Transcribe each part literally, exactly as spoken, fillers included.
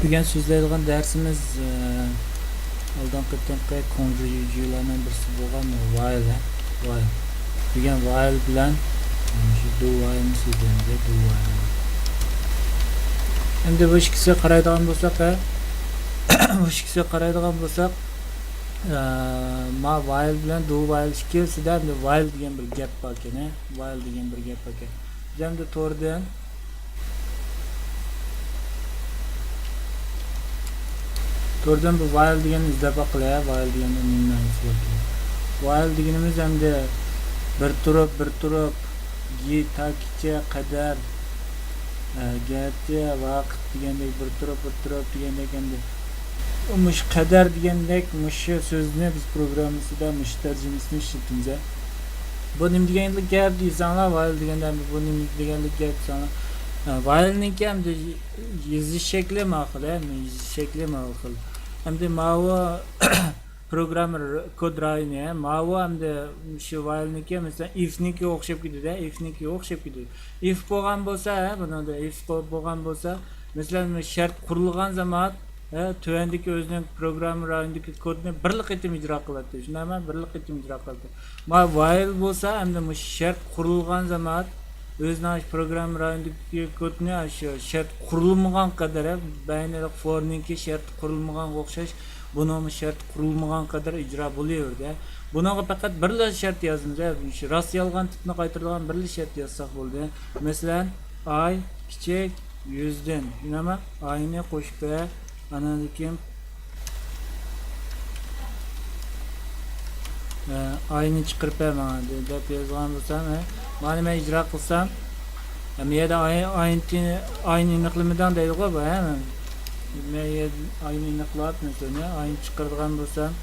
بۈگۈن سۆزلەيدىغان دەرسىمىز، ئە، ئالدىنقى قېتىمقى كۇڭجۈيجۈلەرنىڭ بىرسى بولغان ۋايل، ۋايل. بۈگۈن ۋايل بىلەن، ئە، شۇ دۇ ۋايلنى سۆزلەيمىز، دۇ ۋايل. ئەمدى بۇ ئىككىسىگە قارايدىغان بولساق، ئە، بۇ ئىككىسىگە قارايدىغان بولساق، ئە، ما ۋايل بىلەن دۇ ۋايل ئىككىسىدە ئەمدى ۋايل دېگەن بىر گەپ باركەن، ھە؟ ۋايل دېگەن بىر گەپ باركەن. بىز ئەمدى توردىن، توردىن بۇ ۋايل دېگەننى ئىزدەپ باققىلى، ھە؟ ۋايل دېگەننىڭ نېمە مەنىسى باركەن؟ ۋايل دېگىنىمىز ئەمدى بىر تۇرۇپ، بىر تۇرۇپ، گى، تا، كېچە، قەدەر، ئە، گەتە، ۋاقىت دېگەندەك، بىر تۇرۇپ، بىر تۇرۇپ دېگەندەك ئەمدى. مۇشۇ قەدەر دېگەندەك، مۇشۇ سۆزنى بىز پروگراممىسىدا مۇشۇ تەرجىمىسىنى ئىشلىتىمىز. بۇ نېمە دېگەنلىك گەپ دېسەڭلار، ۋايل دېگەندە، بۇ نېمە دېگەنلىك گەپ دېسەڭلار. ئە، ۋايلنىڭكى ئەمدى يېزىش شەكلى ماۋۇ خىل، ھە، يېزىش شەكلى ماۋۇ خىل. ئەمدى ماۋۇ پروگرامما كود رايونى، ھە، ماۋۇ ئەمدى شۇ ۋايلنىڭكى، مەسىلەن، ئىفنىڭكىگە ئوخشاپ كېتىدۇ، ھە، ئىفنىڭكىگە ئوخشاپ كېتىدۇ. ئىف بولغان بولسا، ھە، بۇنىڭدا ئىف بولغان بولسا، مەسىلەن، شەرت قۇرۇلغان زامات، ھە، تۆۋەندىكى ئۆزىنىڭ پروگرامما رايونىدىكى كودنى بىرلا قېتىم ئىجرا قىلاتتى. شۇنداقمۇ؟ بىرلا قېتىم ئىجرا قىلاتتى. ما ۋايل بولسا، ئەمدى مۇشۇ شەرت قۇرۇلغان زامات، ئۆزىنىڭ پروگرامما رايونىدىكى كودنى شۇ شەرت قۇرۇلمىغان قەدەر، ھە، بەينى فورنىڭكى شەرت قۇرۇلمىغانغا ئوخشاش، بۇنىڭمۇ شەرت قۇرۇلمىغان قەدەر ئىجرا بولۇۋېرىدۇ. بۇنىڭغا پەقەت بىرلا شەرت يازىمىز، ھە، شۇ راست يالغان تىپنى قايتۇرىدىغان بىرلا شەرت يازساق بولدى. مەسىلەن، ئاي كىچىك يۈزدىن، شۇنداقمۇ؟ ئاينى قوشۇپ بەر، ئاندىن كېيىن، ئە، ئاينى چىقىرىپ بەر ماڭا دە-، دەپ يازغان بولسام، ئە، مانا مەن ئىجرا قىلسام، ئە، بۇ يەردە ئاي-، ئاينى، ئاينى ئېنىقلىمىدىڭ دەيدىغۇ بۇ، ھە؟ مەن يە-، ئاينى ئېنىقلاپ، مەسىلەن، ئاينى چىقىرىدىغان بولسام،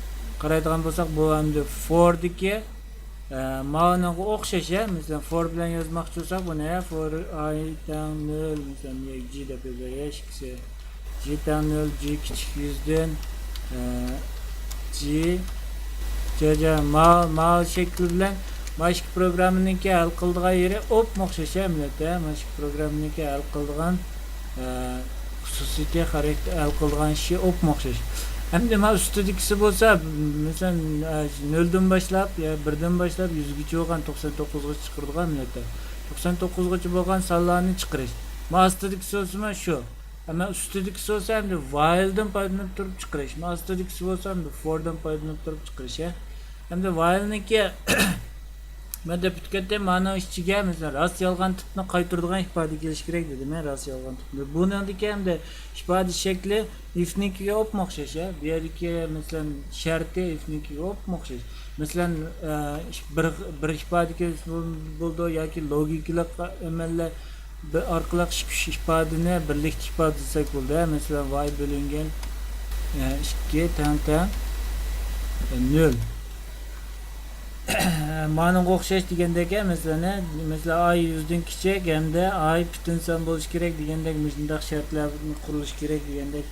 قارايدىغان بولساق، بۇ ئەمدى فوردىكى، ئە، مانىڭغا ئوخشاش، ھە؟ مەسىلەن، فور بىلەن يازماقچى بولساق، بۇنى، ھە، فور ئاي تەڭ نۆل، مەسىلەن، جى دەپ يازاي، ھە، ئىككىسى. جى تەڭ نۆل، جى كىچىك يۈزدىن، ئە، جى، جا، جا، ما، ما شەكلى بىلەن ما ئىككى پروگراممىنىڭكى ھەل قىلىدىغان يېرى ئوپمۇ ئوخشاش، ھە، مىللەت، ھە؟ ما ئىككى پروگراممىنىڭكى ھەل قىلىدىغان، ئە، خۇسۇسىيىتى، خاراكتېر، ھەل قىلىدىغان ئىشى ئوپمۇ ئوخشاش. ئەمدى ما ئۈستىدىكىسى بولسا، مەسىلەن، ئە، نۆلدىن باشلاپ يا بىردىن باشلاپ يۈزگىچە بولغان توقسان توققۇزغىچە چىقىرىدىغان مىللەت، ھە؟ توقسان توققۇزغىچە بولغان سانلارنى چىقىرىش. ما ئاستىدىكىسى بولسىمۇ شۇ. ئەمما ئۈستىدىكىسى بولسا ئەمدى ۋايلدىن پايدىلىنىپ تۇرۇپ چىقىرىش. ئاستىدىكىسى بولسا ئەمدى فوردىن پايدىلىنىپ تۇرۇپ چىقىرىش، ھە. ئەمدى ۋايلنىڭكى مەن دەپ ئۆتۈپ كەتتىم، مانىڭ ئىچىگە، مەسىلەن، راست يالغان تىپنى قايتۇرىدىغان ئىپادە كېلىشى كېرەك دېدىم، ھە، راست يالغان تىپنى. بۇنىڭدىكى ئەمدى ئىپادە شەكلى ئىفنىڭكىگە ئوپمۇ ئوخشاش، ھە. بۇ يەردىكى، مەسىلەن، شەرتى ئىفنىڭكىگە ئوپمۇ ئوخشاش. مەسىلەن، ئە، بىر، بىر ئىپادە كېلىشى بولىدۇ ياكى لوگىكىلىق ئەمەللەر بىر ئارقىلىق ئىككى ئۈچ ئىپادىنى بىرلىكتە ئىپادىلىسەك بولدى. مەسىلەن، ۋاي بۆلۈنگەن، ئە، ئىككى تەڭ تەڭ، ئە، نۆل. مانىڭغا ئوخشاش دېگەندەك، ئە، مەسىلەن، ئە، مەسىلەن، ئاي يۈزدىن كىچىك ھەمدە ئاي پۈتۈن سان بولۇشى كېرەك دېگەندەك، مۇشۇنداق شەرتلەر قۇرۇلۇشى كېرەك دېگەندەك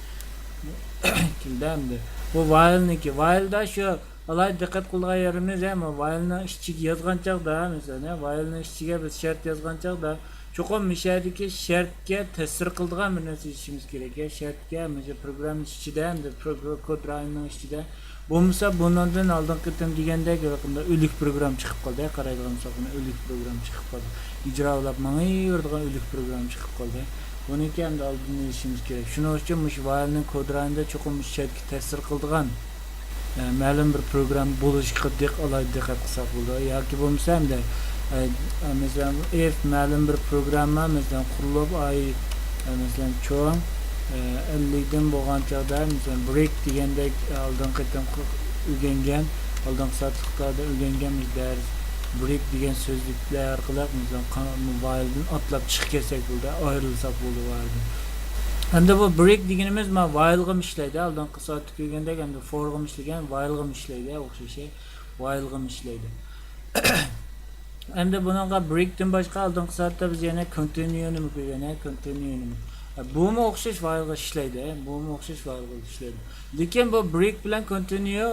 كېلىدۇ ئەمدى. بۇ ۋايلنىڭكى. ۋايلدا شۇ ئالاھىدە دىققەت قىلىدىغان يېرىمىز، ھە، مانا ۋايلنىڭ ئىچىگە يازغان چاغدا، مەسىلەن، ھە، ۋايلنىڭ ئىچىگە بىز شەرت يازغان چاغدا، چوقۇم مۇشۇ يەردىكى شەرتكە تەسىر قىلىدىغان بىر نەرسە يېزىشىمىز كېرەك، ھە، شەرتكە، مۇشۇ پروگراممىنىڭ ئىچىدە، ھەمدە پرو-، كود رايونىنىڭ ئىچىدە. بولمىسا، بۇنىڭدىن ئالدىنقى قېتىم دېگەندەك، يېقىندا ئۆلۈك پروگرام چىقىپ قالدى، ھە، قارايدىغان بولساق، بۇنى ئۆلۈك پروگرام چىقىپ قالدى. ئىجرا ئويلاپ ماڭىۋېرىدىغان ئۆلۈك پروگرام چىقىپ قالدى. بۇنىڭكى ئەمدى ئالدىنى ئېلىشىمىز كېرەك. شۇنىڭ ئۈچۈن مۇشۇ ۋايلنىڭ كود رايونىدا چوقۇم مۇشۇ شەرتكە تەسىر قىلىدىغان، ئە، مەلۇم بىر پروگرامما بولۇشىغا دىق-، ئالاھىدە دىققەت قىلساق بولىدۇ. ياكى بولمىسا ئەمدى، ئە، ئە، مەسىلەن، ئىف مەلۇم بىر پروگرامما، مەسىلەن، قۇرۇلۇپ، ئاي، ئە، مەسىلەن، چوڭ، ئە، ئەللىكتىن بولغان چاغدا، مەسىلەن، برېك دېگەندەك ئالدىنقى قېتىم ئۆگەنگەن، ئالدىنقى سائەتلىكلەردە ئۆگەنگەن بىر دەرس، برېك دېگەن سۆزلۈكلەر ئارقىلىق، مەسىلەن، قا-، ۋايلدىن ئاتلاپ چىقىپ كەتسەك بولدى، ئايرىلساق بولدى ۋايلدىن. ئەمدى بۇ برېك دېگىنىمىز مانا ۋايلغىمۇ ئىشلەيدۇ. ئالدىنقى سائەتتە كۆرگەندەك، ئەمدى فورغىمۇ ئىشلىگەن، ۋايلغىمۇ ئىشلەيدۇ، ئوخشىشى ۋايلغىمۇ ئىشلەيدۇ. ئەمدى بۇنىڭغا برېكتىن باشقا ئالدىنقى سائەتتە بىز يەنە كونتىنيۇنىمۇ كۆرگەن، ھە، كونتىنيۇنىمۇ. بۇمۇ ئوخشاش ۋايلغا ئىشلەيدۇ، ھە، بۇمۇ ئوخشاش ۋايلغا ئىشلەيدۇ. لېكىن بۇ برېك بىلەن كونتىنيۇ،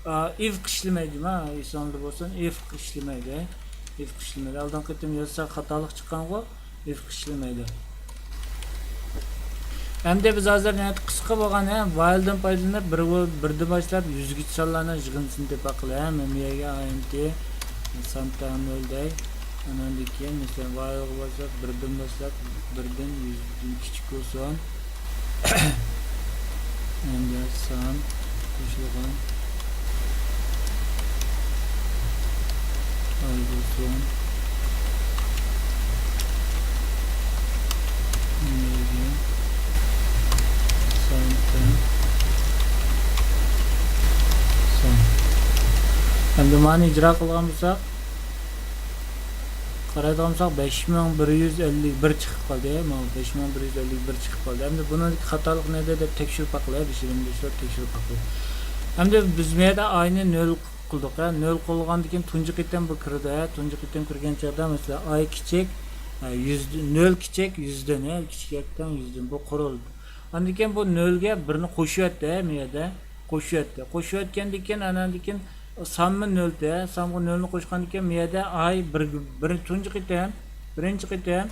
ئا، ئىفقا ئىشلىمەيدۇ، ما، ئېسىڭلاردا بولسۇن، ئىفقا ئىشلىمەيدۇ، ھە. ئىفقا ئىشلىمەيدۇ. ئالدىنقى قېتىم يازساق خاتالىق چىققانغۇ. ئىفقا ئىشلىمەيدۇ. ئەمدى بىز ھازىر ناھايىتى قىسقا بولغان، ھە، ۋايلدىن پايدىلىنىپ، بىر، بىردىن باشلاپ يۈزگىچە سانلارنىڭ يىغىندىسىنى تېپىۋاتقىلى، ھە، مەن بۇ يەرگە ئاينىتى سان تەڭ نۆل دەي. ئاندىن كېيىن، مەسىلەن، ۋايلغا باشلاپ، بىردىن باشلاپ، بىردىن يۈزدىن كىچىك بولسۇن. ئەمدى سان قوشۇلغان ئاي بولسۇن. نۆلگە سان تەڭ سان. ئەمدى مانى ئىجرا قىلغان بولساق، قارايدىغان بولساق، بەش مىڭ بىر يۈز ئەللىك بىر چىقىپ قالدى. مانا بەش مىڭ بىر يۈز ئەللىك بىر چىقىپ قالدى. ئەمدى بۇنىڭدىكى خاتالىق نەدە دەپ تەكشۈرۈپ باقىلى، بىر ئىشلەپ تەكشۈرۈپ باقىلى. ئەمدى بىز مۇ يەردە ئاينى نۆل قىلدۇق، ھە. نۆل قىلغاندىن كېيىن تۇنجى قېتىم بۇ كىرىدۇ، ھە. تۇنجى قېتىم كىرگەن چاغدا، مەسىلەن، ئاي كىچىك، ھە، يۈز، نۆل كىچىك يۈزدىن، ھە، كىچىك ياكى تەڭ يۈزدىن بۇ قۇرۇلدى. ئاندىن كېيىن بۇ نۆلگە بىرنى قوشۇۋەتتى، ھە، مۇ يەردە. قوشۇۋەتتى. قوشۇۋەتكەندىن كېيىن، ئاناندىن كېيىن سانمۇ نۆل، ھە، سانغا نۆلنى قوشقاندىن كېيىن، مۇ يەردە ئاي بىر، بىر، تۇنجى قېتىم، بىرىنچى قېتىم،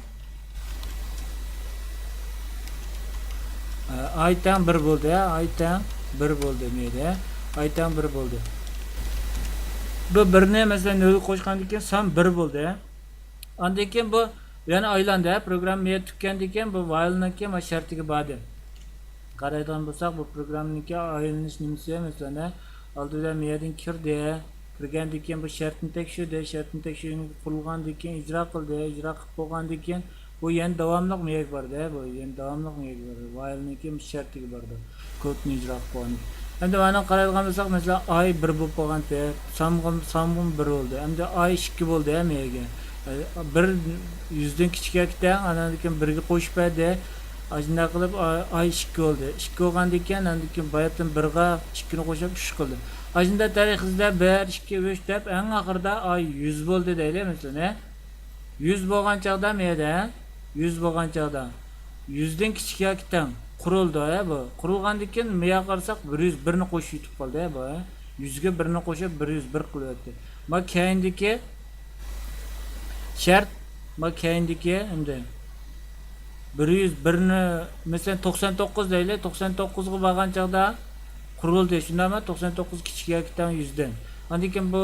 ئە، ئاي تەڭ بىر بولدى، ھە، ئاي تەڭ بىر بولدى، مۇ يەردە ئاي تەڭ بىر بولدى. بۇ بىرنى، مەسىلەن، نۆلگە قوشقاندىن كېيىن سان بىر بولدى. ئاندىن كېيىن بۇ يەنە ئايلاندى، ھە، پروگرامما يەنە تۈگىگەندىن كېيىن بۇ ۋايلنىڭكى مانا شەرتىگە باردى. قارايدىغان بولساق، بۇ پروگراممىنىڭكى ئايلىنىش نېمىسى، مەسىلەن، ئالدى بىلەن مۇ يەردىن كىردى. كىرگەندىن كېيىن بۇ شەرتنى تەكشۈردى. شەرتنى تەكشۈرگەن، قۇرۇلغاندىن كېيىن ئىجرا قىلدى. ئىجرا قىلىپ بولغاندىن كېيىن بۇ يەنە داۋاملىق مۇ يەرگە باردى. بۇ يەنە داۋاملىق مۇ يەرگە باردى. ۋايلنىڭكى شەرتىگە باردى. كودنى ئىجرا قىلىپ بولغاندىن كېيىن. ئەمدى مانا قارايدىغان بولساق، مەسىلەن، ئاي بىر بولۇپ بولغانتى. سانغىمۇ، سانغىمۇ بىر بولدى. ئەمدى ئاي ئىككى بولدى، ھە، مۇ يەرگە. بىر يۈزدىن كىچىك ياكى تەڭ، ئاندىن كېيىن بىرگە قوشۇپ بەردى. ئاشۇنداق قىلىپ، ئا-، ئاي ئىككى بولدى. ئىككى بولغاندىن كېيىن، ئاندىن كېيىن باياتتىن بىرغا ئىككىنى قوشۇپ، ئۈچ قىلدى. ئاشۇنداق تەرىقىسىدە بىر، ئىككى، ئۈچ دەپ، ئەڭ ئاخىرىدا ئاي يۈز بولدى دەيلى، مەسىلەن، ھە؟ يۈز بولغان چاغدا مۇ يەردە، ھە؟ يۈز بولغان چاغدا يۈزدىن كىچىك ياكى تەڭ قۇرۇلدى، ھە، بۇ. قۇرۇلغاندىن كېيىن مۇ يەرگە قارىساق، بىر يۈز بىرنى قوشۇۋېتىپ قالدى، ھە، بۇ، ھە؟ يۈزگە بىرنى قوشۇپ، بىر يۈز بىر قىلىۋەتتى. ما كەينىدىكى شەرت، ما كەينىدىكى ئەمدى بىر يۈز بىرنى، مەسىلەن، توقسان توققۇز دەيلى، توقسان توققۇزغا بارغان چاغدا قۇرۇلدى، شۇنداقمۇ؟ توقسان توققۇز كىچىك ياكى تەڭ يۈزدىن. ئاندىن كېيىن بۇ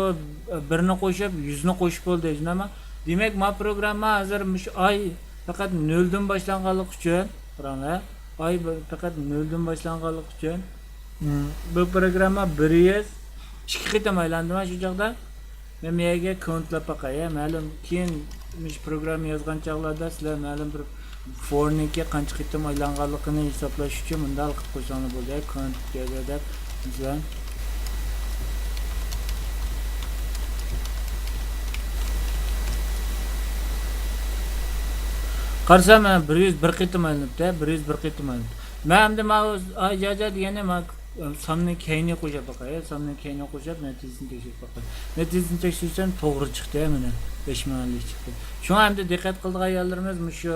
بىرنى قوشۇپ، يۈزنى قوشۇپ بولدى، شۇنداقمۇ؟ دېمەك، ما پروگرامما ھازىر مۇشۇ ئاي پەقەت نۆلدىن باشلانغانلىقى ئۈچۈن، قاراڭلار، ئاي بىر پەقەت نۆلدىن باشلانغانلىقى ئۈچۈن، مم، بۇ پروگرامما بىر يۈز ئىككى قېتىم ئايلاندىما شۇ چاغدا؟ مەن بۇ يەرگە كونتلاپ باقاي، ھە، مەلۇم. كېيىن مۇشۇ پروگرامما يازغان چاغلاردا سىلەر مەلۇم بىر فورنىڭكى قانچە قېتىم ئايلانغانلىقىنى ھېسابلاش ئۈچۈن مۇنداق قىلىپ قويساڭلار بولدى، ھە، كونت دەپ، مەسىلەن. قارىسام، مانا بىر يۈز بىر قېتىم ئايلىنىپتۇ، بىر يۈز بىر قېتىم ئايلىنىپتۇ. مەن ئەمدى ماۋۇ ئاي جاجا دېگەننى مانا ساننى كەينىگە قوشۇپ باقاي، ساننى كەينىگە قوشۇپ نەتىجىسىنى تەكشۈرۈپ باقاي. نەتىجىسىنى تەكشۈرسەم توغرا چىقتى، مانا بەش مىڭ ئەللىك چىقتى. شۇڭا ئەمدى دىققەت قىلىدىغان يەرلىرىمىز مۇشۇ،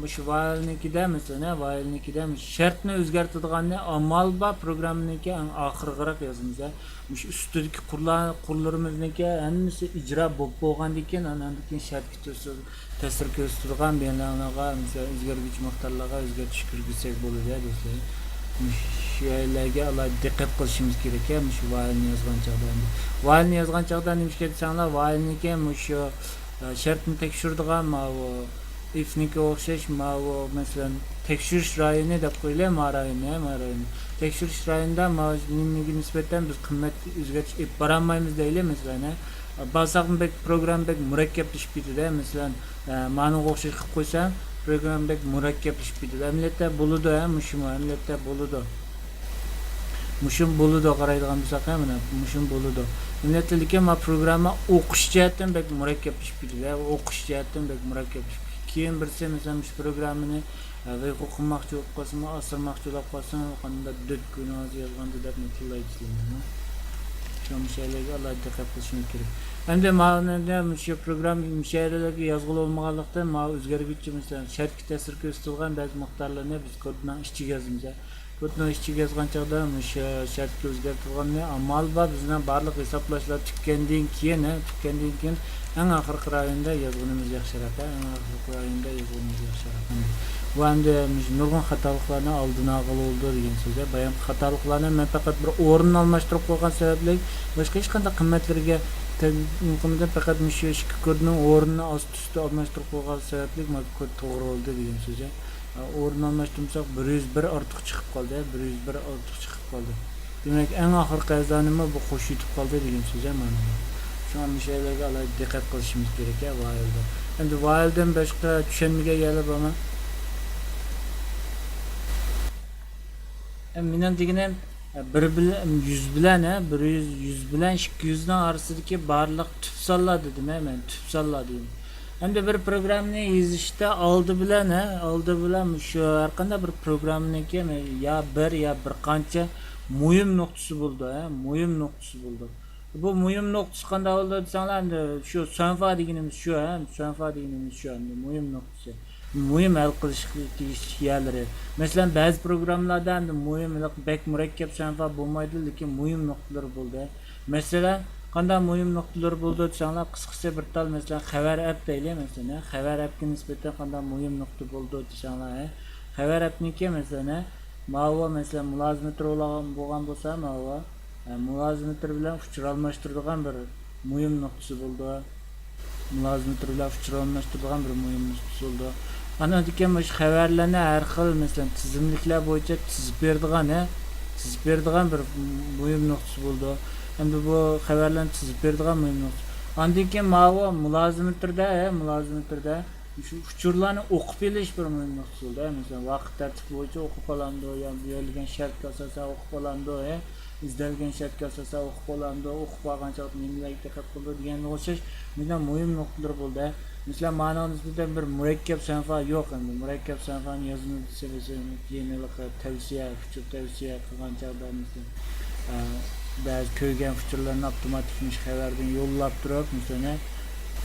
مۇشۇ ۋايلنىڭكىدە، مەسىلەن، ۋايلنىڭكىدە مۇشۇ شەرتنى ئۆزگەرتىدىغاننى ئامال بار پروگراممىنىڭكى ئەڭ ئاخىرىراق يازىمىز. مۇشۇ ئۈستىدىكى قۇرلار، قۇرلىرىمىزنىڭكى ھەممىسى ئىجرا بولۇپ بولغاندىن كېيىن، ئاندىن كېيىن شەرتكە تەسىر كۆرسىتىدىغان بىلەنلەرگە، مىسال، ئۆزگەرگۈچى مىقدارلارغا ئۆزگەرتىش كىرگۈزسەك بولىدۇ، دوستلار. مۇشۇ يەرلەرگە ئالاھىدە دىققەت قىلىشىمىز كېرەك، ھە، مۇشۇ ۋايلنى يازغان چاغدا. ئەمدى ۋايلنى يازغان چاغدا نېمە ئىش كېرەك دېسەڭلار، ۋايلنىڭكى مۇشۇ، ئە، شەرتنى تەكشۈرىدىغان ماۋۇ ئىفنىڭكىگە ئوخشاش، ماۋۇ، مەسىلەن، تەكشۈرۈش رايونى دەپ قويىلى، ما رايونى، ما رايونى. تەكشۈرۈش رايونىدا ما نېمىگە نىسبەتەن بىز قىممەت ئۆزگەرتىش ئېلىپ بارالمايمىز دەيلى، مەسىلەن، ھە. بارساقمۇ بەك، پروگرامما بەك مۇرەككەپلىشىپ كېتىدۇ، مەسىلەن، ئە، مانىڭغا ئوخشاش قىلىپ قويسام، پروگرامما بەك مۇرەككەپلىشىپ كېتىدۇ. ئەمەلىيەتتە بولىدۇ، ھە، مۇشۇمۇ ئەمەلىيەتتە بولىدۇ. مۇشۇمۇ بولىدۇ، قارايدىغان بولساق، ھە، مانا مۇشۇمۇ بولىدۇ. ئەمەلىيەتتە لېكىن ما پروگرامما ئوقۇش جەھەتتىن بەك مۇرەككەپلىشىپ كېتىدۇ، ھە، ئوقۇش جەھەتتىن بەك مۇرەككەپلىشىپ كېتىدۇ. كېيىن بىرسى، مەسىلەن، مۇشۇ پروگراممىنى، ئە، ۋەيقۇ قىلماقچى بولۇپ قالسىمۇ، ئاسرىماقچى بولۇپ قالسىمۇ، قانداق دۆت كۈنىڭىز يازغاندا دەپ تىللايدۇ سىلەرنى. شۇڭا مۇشۇ يەرلەرگە ئالاھىدە دىققەت قىلىشىمىز كېرەك. ئەمدى ماۋۇنى مۇشۇ پروگرامما مۇشۇ يەرلەرگە يازغىلى بولمىغانلىقتىن، ماۋۇ ئۆزگەرگۈچى، مەسىلەن، شەرتكە تەسىر كۆرسىتىدىغان بەزى مىقدارلارنى بىز كودنىڭ ئىچىگە يازىمىز. كودنىڭ ئىچىگە يازغان چاغدا مۇشۇ شەرتكە ئۆزگەرتىدىغاننى ئامال بار، بىزنىڭ بارلىق ھېسابلاشلار تۈگىگەندىن كېيىن، ھە، تۈگىگەندىن كېيىن ئەڭ ئاخىرقى رايوندا يازغىنىمىز ياخشىراق، ھە، ئەڭ ئاخىرقى رايوندا يازغىنىمىز ياخشىراق. بۇ ئەمدى مۇشۇ نۇرغۇن خاتالىقلارنى ئالدىنى ئالغىلى بولىدۇ دېگەن سۆز. بايامقى خاتالىقلارنى مەن پەقەت بىر ئورۇننى ئالماشتۇرۇپ قويغان سەۋەبلىك، باشقا ھېچقانداق قىممەتلىرىگە تەن-، پەقەت مۇشۇ ئىككى كودنىڭ ئورنىنى ئاستى ئۈستى ئالماشتۇرۇپ قويغان سەۋەبلىك مانا كود توغرا بولدى دېگەن سۆز. ئورۇن ئالماشتۇرمىساق، بىر يۈز بىر ئارتۇق چىقىپ قالدى، بىر يۈز بىر ئارتۇق چىقىپ قالدى. دېمەك، ئەڭ ئاخىرقى ئەزانىمۇ بۇ قوشۇۋېتىپ قالدى دېگەن سۆز، مانا بۇ. شۇڭا مۇشۇ يەرلەرگە ئالاھىدە دىققەت قىلىشىمىز كېرەك، ۋايلدىن. ئەمدى ۋايلدىن باشقا چۈشەنمىگەن يەرلەر بارمۇ؟ ئە، مېنىڭ دېگىنىم، ئە، بىر بىلەن، يۈز بىلەن، ھە، بىر يۈز، يۈز بىلەن ئىككى يۈزنىڭ ئارىسىدىكى بارلىق تۈپ سانلار دېدىم، ھە، مەن تۈپ سانلار دېدىم. ئەمدى بىر پروگراممىنى يېزىشتا ئالدى بىلەن، ھە، ئالدى بىلەن مۇشۇ ھەر قانداق بىر پروگراممىنىڭكى يا بىر، يا بىر قانچە مۇھىم نۇقتىسى بولىدۇ، ھە، مۇھىم نۇقتىسى بولىدۇ. بۇ مۇھىم نۇقتىسى قانداق بولىدۇ دېسەڭلار، ئەمدى شۇ سۆڭفا دېگىنىمىز شۇ، ھە، سۆڭفا دېگىنىمىز شۇ، ئەمدى مۇھىم نۇقتىسى. مۇھىم ھەل قىلىشقا تېگىشلىك يەرلىرى. مەسىلەن، بەزى پروگراممىلاردا ئەمدى مۇھىم، بەك مۇرەككەپ سۆڭفا بولمايدۇ، لېكىن مۇھىم نۇقتىلىرى بولىدۇ. مەسىلەن، قانداق مۇھىم نۇقتىلىرى بولىدۇ دېسەڭلار، قىسقىسى بىر تال، مەسىلەن، خەۋەر ئەپ دەيلى، مەسىلەن، خەۋەر ئەپكە نىسبەتەن قانداق مۇھىم نۇقتا بولىدۇ دېسەڭلار، ھە؟ خەۋەر ئەپنىڭكى، مەسىلەن، ھە، ماۋۇ، مەسىلەن، مۇلازىمېتىر بولغان، بولغان بولسا، ماۋۇ، ھە، مۇلازىمېتىر بىلەن ئۇچۇر ئالماشتۇرىدىغان بىر مۇھىم نۇقتىسى بولىدۇ. مۇلازىمېتىر بىلەن ئۇچۇر ئالماشتۇرىدىغان بىر مۇھىم نۇقتىسى بولىدۇ. ئاندىن كېيىن مۇشۇ خەۋەرلەرنى ھەر خىل، مەسىلەن، تىزىملىكلەر بويىچە تىزىپ بېرىدىغان، ھە، تىزىپ بېرىدىغان بىر مۇھىم نۇقتىسى بولىدۇ. ئەمدى بۇ خەۋەرلەرنى تىزىپ بېرىدىغان مۇھىم نۇقتا. ئاندىن كېيىن ماۋۇ مۇلازىمېتىردا، ھە، مۇلازىمېتىردا شۇ ئۇچۇرلارنى ئوقۇپ ئېلىش بىر مۇھىم نۇقتا بولىدۇ، ھە. مەسىلەن، ۋاقىت تەرتىپى بويىچە ئوقۇپ ئالامدۇ يا بېرىلگەن شەرتكە ئاساسەن ئوقۇپ ئالامدۇ، ھە. ئىزدەلگەن شەرتكە ئاساسەن ئوقۇپ بولامدۇ، ئوقۇپ بولغان چاغدا نېمىلەرگە دىققەت قىلىدۇ دېگەنگە ئوخشاش مۇنداق مۇھىم نۇقتىلىرى بولدى. مەسىلەن، مانىڭغا نىسبەتەن بىر مۇرەككەپ سۆڭفا يوق ئەمدى. مۇرەككەپ سۆڭفانى يازما دېسە، مەسىلەن، كېيىن ھېلىقى تەۋسىيە، ئۇچۇر تەۋسىيە قىلغان چاغدا، مەسىلەن، ئە، بەزى كۆرگەن ئۇچۇرلارنى ئاپتوماتىك مۇشۇ خەۋەردىن يوللاپ تۇرۇپ، مەسىلەن،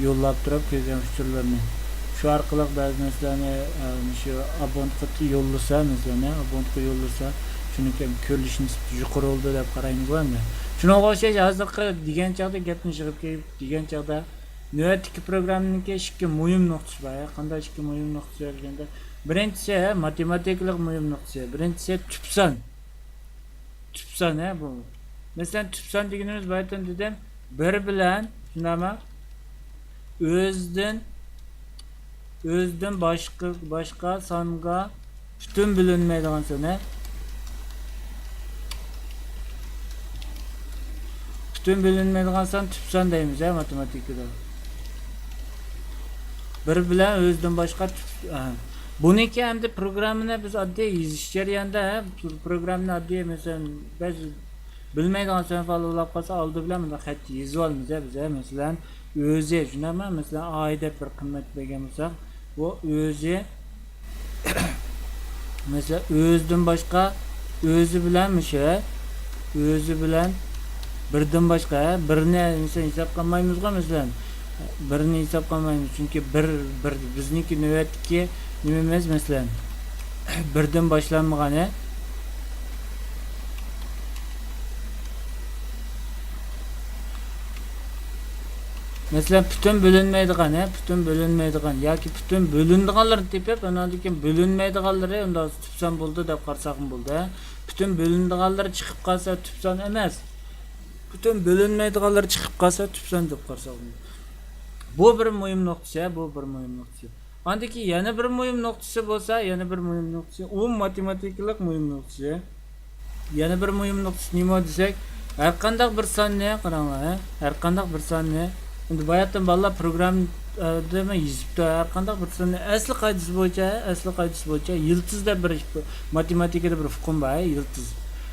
يوللاپ تۇرۇپ كۆرگەن ئۇچۇرلىرىنى. شۇ ئارقىلىق بەزى نەرسىلەرنى، ئە، مۇشۇ ئابونتقا يوللىسا، مەسىلەن، ئابونتقا يوللىسا، شۇنىڭكى كۆرۈلۈش نىسبىتى يۇقىرى بولىدۇ دەپ قارايمىزغۇ ئەمدى. شۇنىڭغا ئوخشاش ھازىرقى دېگەن چاغدا، گەپنى يىغىپ كېلىپ دېگەن چاغدا، نۆۋەتتىكى پروگراممىنىڭكى ئىككى مۇھىم نۇقتىسى بار. قانداق ئىككى مۇھىم نۇقتىسى بار دېگەندە، بىرىنچىسى، ھە، ماتېماتىكىلىق مۇھىم نۇقتىسى. بىرىنچىسى تۈپ سان. تۈپ سان، ھە، بۇ. مەسىلەن، تۈپ سان دېگىنىمىز بايىتىن دېدىم، بىر بىلەن، شۇنداقمۇ؟ ئۆزىدىن، ئۆزىدىن باشقا، باشقا سانغا پۈتۈن بۆلۈنمەيدىغان سان، ھە؟ پۈتۈن بۆلۈنمەيدىغان سان تۈپ سان دەيمىز، ھە، ماتېماتىكىدا. بىر بىلەن ئۆزىدىن باشقا تۈپ، ھە. بۇنىڭكى ئەمدى پروگراممىنى بىز ئاددىي يېزىش جەريانىدا، ھە، پروگراممىنى ئاددىي، مەسىلەن، بەزى بىلمەيدىغان سۆڭفالار بولاپ قالسا، ئالدى بىلەن مۇنداق خەت يېزىۋالىمىز، ھە، بىز، ھە، مەسىلەن، ئۆزى، شۇنداقمۇ؟ مەسىلەن، ئاي دەپ بىر قىممەت بەرگەن بولساق، بۇ ئۆزى، مەسىلەن، ئۆزىدىن باشقا، ئۆزى بىلەن مۇشۇ، ھە، ئۆزى بىلەن بىردىن باشقا، ھە، بىرنى، مەسىلەن، ھېسابقا ئالمايمىزغۇ، مەسىلەن، بىرنى ھېسابقا ئالمايمىز، چۈنكى بىر، بىر، بىزنىڭكى نۆۋەتتىكى نېمىمىز، مەسىلەن، بىردىن باشلانمىغان، ھە؟ مەسىلەن، پۈتۈن بۆلۈنمەيدىغان، ھە؟ پۈتۈن بۆلۈنمەيدىغان ياكى پۈتۈن بۆلۈنىدىغانلىرىنى تېپىپ، ئاناندىن كېيىن بۆلۈنمەيدىغانلىرى ئۇنداق تۈپ سان بولدى دەپ قارىساقمۇ بولىدۇ، ھە؟ پۈتۈن بۆلۈنىدىغانلىرى چىقىپ قالسا تۈپ سان ئەمەس. پۈتۈن بۆلۈنمەيدىغانلىرى چىقىپ قالسا تۈپ سان دەپ قارىساقمۇ بولىدۇ. بۇ بىر مۇھىم نۇقتىسى، ھە؟ بۇ بىر مۇھىم نۇقتىسى. ئاندىكى يەنە بىر مۇھىم نۇقتىسى بولسا، يەنە بىر مۇھىم نۇقتىسى، ئومۇم ماتېماتىكىلىق مۇھىم نۇقتىسى. يەنە بىر مۇھىم نۇقتىسى نېمە دېسەك، ھەر قانداق بىر ساننى، قاراڭلار، ھە؟ ھەر قانداق بىر ساننى، ئەمدى باياتىن بالىلار پروگراممىدىمۇ يېزىپتۇ، ھەر قانداق بىر ساننى ئەسلى قائىدىسى بويىچە، ئەسلى قائىدىسى بويىچە يىلتىز دەپ بىر ماتېماتىكىدا بىر ئۇقۇم بار، ھە، يىلتىز.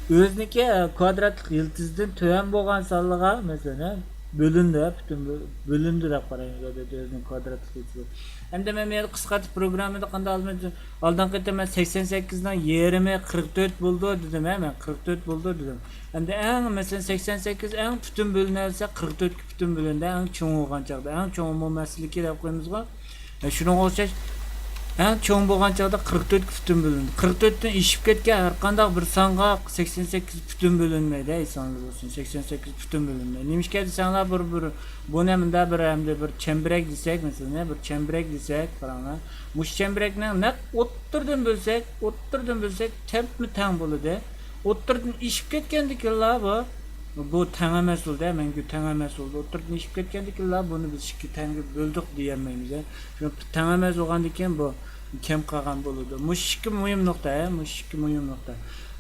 ئۆزىنىڭكى، ھە، كۋادراتلىق يىلتىزدىن تۆۋەن بولغان سانلىرىغا، مەسىلەن، ھە، بۆلۈندى، ھە، پۈتۈن بۆ-، بۆلۈندى دەپ قارايمىز، ئادەتتە ئۆزىنىڭ كۋادراتلىق يىلتىزى. ئەمدى مەن بۇ يەردە قىسقارتىپ پروگراممىدا قانداق ئالىمەن؟ ئالدىنقى قېتىم مەن سەكسەن سەككىزنىڭ يېرىمى قىرىق تۆت بولىدۇ دېدىم، ھە، مەن قىرىق تۆت بولىدۇ دېدىم. ئەمدى ئەڭ، مەسىلەن، سەكسەن سەككىز ئەڭ پۈتۈن بۆلۈنەلىسە قىرىق تۆتكە پۈتۈن بۆلۈندى، ئەڭ چوڭ بولغان چاغدا، ئەڭ چوڭ ئومۇمىي ئەسلىكى دەپ قويىمىزغۇ. ئە، شۇنىڭغا ئوخشاش، ئەڭ چوڭ بولغان چاغدا قىرىق تۆتكە پۈتۈن بۆلۈنىدۇ. قىرىق تۆتتىن ئېشىپ كەتكەن ھەر قانداق بىر سانغا سەكسەن سەككىز پۈتۈن بۆلۈنمەيدۇ، ئېسىڭىزدە بولسۇن. سەكسەن سەككىز پۈتۈن بۆلۈنمەيدۇ. نېمىشقا دېسەڭلار، بىر، بىر، بۇنى مۇنداق بىر، ئەمدى بىر چەمبىرەك دېسەك، مەسىلەن، بىر چەمبىرەك دېسەك، قاراڭلار. مۇشۇ چەمبىرەكنىڭ نەق ئوتتۇرىدىن بۆلسەك، ئوتتۇرىدىن بۆلسەك، تەپمۇ تەڭ بولىدۇ. ئوتتۇرىدىن ئېشىپ كەتكەندىكىنلا بۇ، بۇ تەڭ ئەمەس بولدى، مەڭگۈ تەڭ ئەمەس بولدى. ئوتتۇرىدىن ئېشىپ كەتكەندىكىنلا بۇنى بىز ئىككى تەڭگە بۆلدۇق دېيەلمەيمىز. شۇ تەڭ ئەمەس بولغاندىكىن بۇ كەم قالغان بولىدۇ. مۇشۇ ئىككى مۇھىم نۇقتا، ھە، مۇشۇ ئىككى مۇھىم نۇقتا.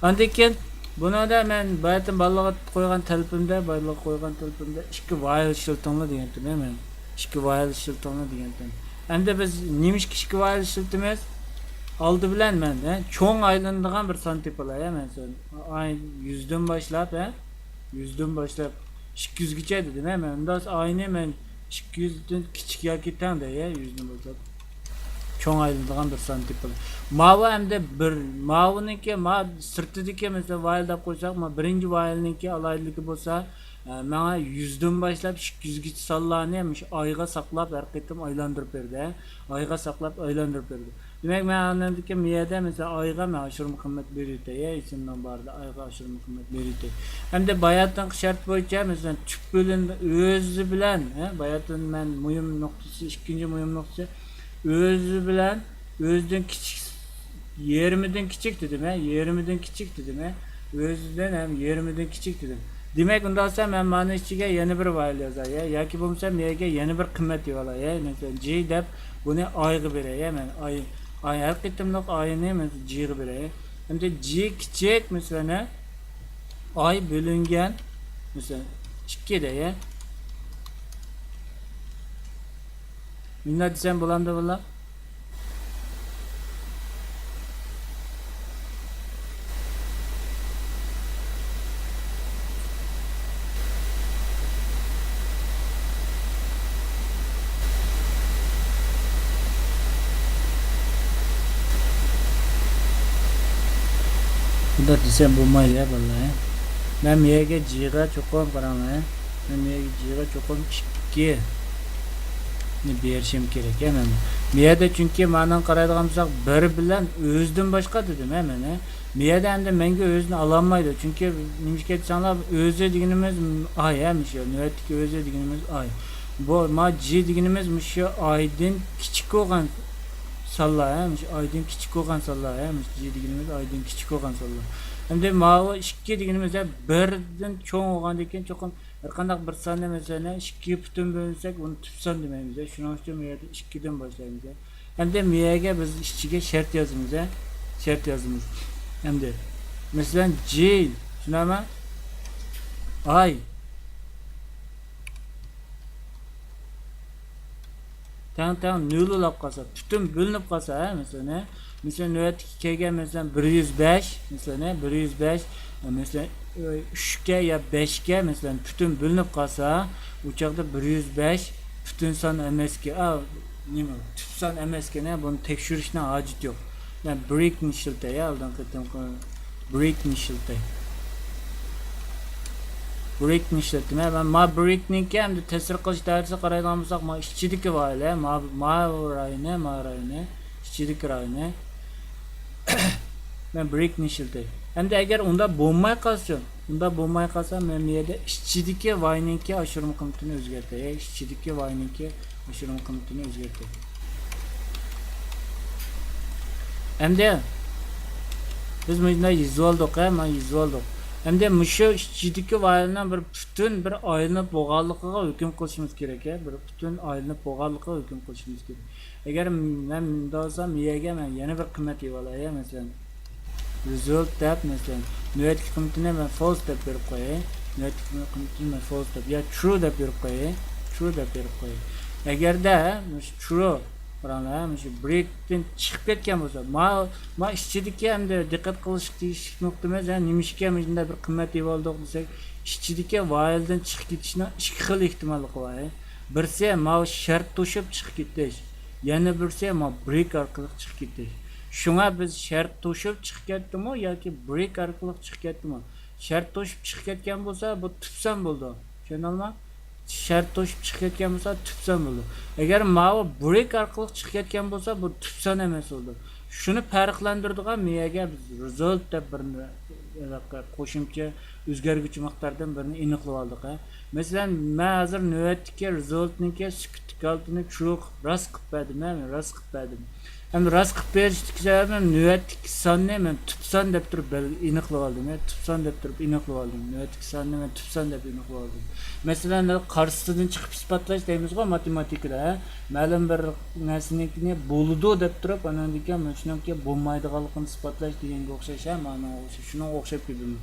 ئاندىن كېيىن بۇنىڭدا مەن باياتىن بالىغا قويغان تەلىپىمدە، بالىغا قويغان تەلىپىمدە ئىككى ۋايل ئىشلىتىڭلار دېگەنتىم، ھە، مەن. ئىككى ۋايل ئىشلىتىڭلار دېگەنتىم. ئەمدى بىز نېمىشقا ئىككى ۋايل ئىشلىتىمىز؟ ئالدى بىلەن مەن، ھە، چوڭ ئايلىنىدىغان بىر سان تېپىلاي، ھە، مەسىلەن، ئاي يۈزدىن باشلاپ، ھە، يۈزدىن باشلاپ ئىككى يۈزگىچە دېدىم، ھە، مەن. ئۇنداق ئاينى مەن ئىككى يۈزدىن كىچىك ياكى تەڭ دەي، ھە، يۈزدىن باشلاپ چوڭ ئايلىنىدىغان بىر سان تېپىلدى. ماۋۇ ئەمدى بىر، ماۋۇنىڭكى، ما سىرتىدىكى، مەسىلەن، ۋايل دەپ قويساق، ما بىرىنچى ۋايلنىڭكى ئالاھىدىلىكى بولسا، ئە، ماڭا يۈزدىن باشلاپ ئىككى يۈزگىچە سانلارنى مۇشۇ ئايغا ساقلاپ ھەر قېتىم ئايلاندۇرۇپ بەردى، ھە. ئايغا ساقلاپ ئايلاندۇرۇپ بەردى. دېمەك، مەن ئاندىن كېيىن مۇ يەردە، مەسىلەن، ئايغا مەن ئاشۇرما قىممەت بېرىۋېتەي، ھە، ئېسىمنىڭ بارىدا ئايغا ئاشۇرما قىممەت بېرىۋېتەي. ئەمدى باياتىنقى شەرت بويىچە، مەسىلەن، تۈپ بۆلۈم ئۆزى بىلەن، ھە، باياتىن مەن مۇھىم نۇقتىسى، ئىككىنچى مۇھىم نۇقتىسى، ئۆزى بىلەن ئۆزىدىن كىچىك، يېرىمىدىن كىچىك دېدىم، ھە، يېرىمىدىن كىچىك دېدىم، ھە، ئۆزىدىن ھەم يېرىمىدىن كىچىك دېدىم. دېمەك، ئۇنداق بولسا مەن مانا ئىچىگە يەنە بىر ۋايل يازاي، ھە، ياكى بولمىسا مەن يەرگە يەنە بىر قىممەت يېزىۋالاي، ھە، مەسىلەن، جى دەپ بۇنى ئايغا بېرەي، ھە، مەن ئاي، ئاي ھەر قېتىملىق ئاينى مەن جىغا بېرەي. ئەمدى جى كىچىك، مەسىلەن، ھە، ئاي بۆلۈنگەن، مەسىلەن، ئىككى دەي، ھە. مۇنداق دېسەم بولامدۇ، بالىلار؟ بۇنداق دېسەم بولمايدۇ، بالىلار. مەن مۇ يەرگە جىغا چوقۇم، قاراڭلار. مەن مۇ يەرگە جىغا چوقۇم ئىككىنى بېرىشىم كېرەك، ھە، مەن. مۇ يەردە چۈنكى مانىڭ قارايدىغان بولساق، بىر بىلەن ئۆزىدىن باشقا دېدىم، ھە، مەن، ھە. مۇ يەردە ئەمدى مەڭگۈ ئۆزىنى ئالالمايدۇ. چۈنكى نېمىشقا دېسەڭلار، ئۆزى دېگىنىمىز ئاي، ھە، مۇشۇ نۆۋەتتىكى ئۆزى دېگىنىمىز ئاي. بۇ، ما جى دېگىنىمىز مۇشۇ ئايدىن كىچىك بولغان سانلار، ھە، مۇشۇ ئايدىن كىچىك بولغان سانلار، ھە، مۇشۇ جى دېگىنىمىز ئايدىن كىچىك بولغان سانلار. ئەمدى ماۋۇ ئىككى دېگىنىمىز، ھە، بىردىن چوڭ بولغاندىن كېيىن چوقۇم ھەر قانداق بىر ساننى، مەسىلەن، ئىككىگە پۈتۈن بۆلسەك، ئۇنى تۈپ سان دېمەيمىز. شۇنىڭ ئۈچۈن بۇ يەردە ئىككىدىن باشلايمىز. ئەمدى بۇ يەرگە بىز ئىچىگە شەرت يازىمىز، ھە؟ شەرت يازىمىز. ئەمدى، مەسىلەن، جى، شۇنداقمۇ؟ ئاي تەڭ تەڭ نۆل بولۇپ قالسا، پۈتۈن بۆلۈنۈپ قالسا، ھە، مەسىلەن، ھە؟ مەسىلەن، نۆۋەتتىكى كەلگەن، مەسىلەن، بىر يۈز بەش، مەسىلەن، ھە، بىر يۈز بەش، مەسىلەن، ئۈچكە يا بەشكە، مەسىلەن، پۈتۈن بۆلۈنۈپ قالسا، ئۇ چاغدا بىر يۈز بەش پۈتۈن سان ئەمەسكەن، ئا، نېمە، تۈپ سان ئەمەسكەن، ھە، بۇنى تەكشۈرۈشنىڭ ھاجىتى يوق. مەن برېكنى ئىشلىتەي، ھە، ئالدىنقى قېتىمقى برېكنى ئىشلىتەي. برېكنى ئىشلەتتىم، ھە، مەن ما برېكنىڭكى ئەمدى تەسىر قىلىش دائىرىسىگە قارايدىغان بولساق، ما ئىچىدىكى ۋايل، ھە، ما، ما رايونى، ما رايونى، ئىچىدىكى رايونى. مەن برېكنى ئىشلىتەي. ئەمدى ئەگەر ئۇنداق بولماي قالسا، ئۇنداق بولماي قالسا، مەن بۇ يەردە ئىچىدىكى ۋاينىڭكى ئاشۇرما قىممىتىنى ئۆزگەرتەي. ئىچىدىكى ۋاينىڭكى ئاشۇرما قىممىتىنى ئۆزگەرتەي. ئەمدى بىز مۇنداق يېزىۋالدۇق، ھە، مانا يېزىۋالدۇق. ئەمدى مۇشۇ ئىچىدىكى ۋايلنىڭ بىر پۈتۈن بىر ئايلىنىپ بولغانلىقىغا ھۆكۈم قىلىشىمىز كېرەك، ھە، بىر پۈتۈن ئايلىنىپ بولغانلىقىغا ھۆكۈم قىلىشىمىز كېرەك. ئەگەر مەن مۇنداق بولسام، مۇ يەرگە مەن يەنە بىر قىممەت يېزىۋالاي، ھە، مەسىلەن، رېزالت دەپ، مەسىلەن، نۆۋەتتىكى قىممىتىنى مەن فالس دەپ بېرىپ قوياي. نۆۋەتتىكى قىممىتىنى مەن فالس دەپ يا ترۇ دەپ بېرىپ قوياي. ترۇ دەپ بېرىپ قوياي. ئەگەردە مۇشۇ ترۇ، قاراڭلار، مۇشۇ برېكتىن چىقىپ كەتكەن بولسا، ما، ما ئىچىدىكى ئەمدى دىققەت قىلىشقا تېگىشلىك نۇقتىمىز، ھە، نېمىشقا مۇشۇنداق بىر قىممەت يېۋالدۇق دېسەك، ئىچىدىكى ۋايلدىن چىقىپ كېتىشنىڭ ئىككى خىل ئېھتىماللىقى بار. بىرسى ماۋۇ شەرت توشۇپ چىقىپ كېتىش، يەنە بىرسى ماۋۇ برېك ئارقىلىق چىقىپ كېتىش. شۇڭا بىز شەرت توشۇپ چىقىپ كەتتىمۇ ياكى برېك ئارقىلىق چىقىپ كەتتىمۇ؟ شەرت توشۇپ چىقىپ كەتكەن بولسا، بۇ تۈپ سان بولىدۇ. چۈشەندىڭلارمۇ؟ شەرت توشۇپ چىقىپ كەتكەن بولسا، تۈپسان بولىدۇ. ئەگەر ماۋۇ برېك ئارقىلىق چىقىپ كەتكەن بولسا، بۇ تۈپسان ئەمەس بولىدۇ. شۇنى پەرقلەندۈرىدىغان مېيەگە بىز رېزالت دەپ بىر قوشۇمچە ئۆزگەرگۈچى مىقداردىن بىرنى ئېنىقلىۋالدۇق، ھە. مەسىلەن، مەن ھازىر نۆۋەتتىكى رېزالتنىڭكى سۈكۈتلۈك ھالىتىنى ترۇ، راست قىلىپ بەردىم، ھە، مەن راست قىلىپ بەردىم. ئەمدى راست قىلىپ بېرىشتىكى سەۋەبىم، نۆۋەتتىكى ساننى مەن تۈپسان دەپ تۇرۇپ بەل-، ئېنىقلىۋالدىم، ھە، تۈپسان دەپ تۇرۇپ ئېنىقلىۋالدىم. نۆۋەتتىكى ساننى مەن تۈپسان دەپ ئېنىقلىۋالدىم. مەسىلەن، قارشىسىدىن چىقىپ ئىسپاتلاش دەيمىزغۇ ماتېماتىكىدا، ھە؟ مەلۇم بىر نەرسىنىڭكىنى بولىدۇ دەپ تۇرۇپ، ئاناندىن كېيىن مۇشۇنىڭكى بولمايدىغانلىقىنى ئىسپاتلاش دېگەنگە ئوخشاش، ھە؟ مانا شۇنىڭغا ئوخشاپ كېتىدۇ.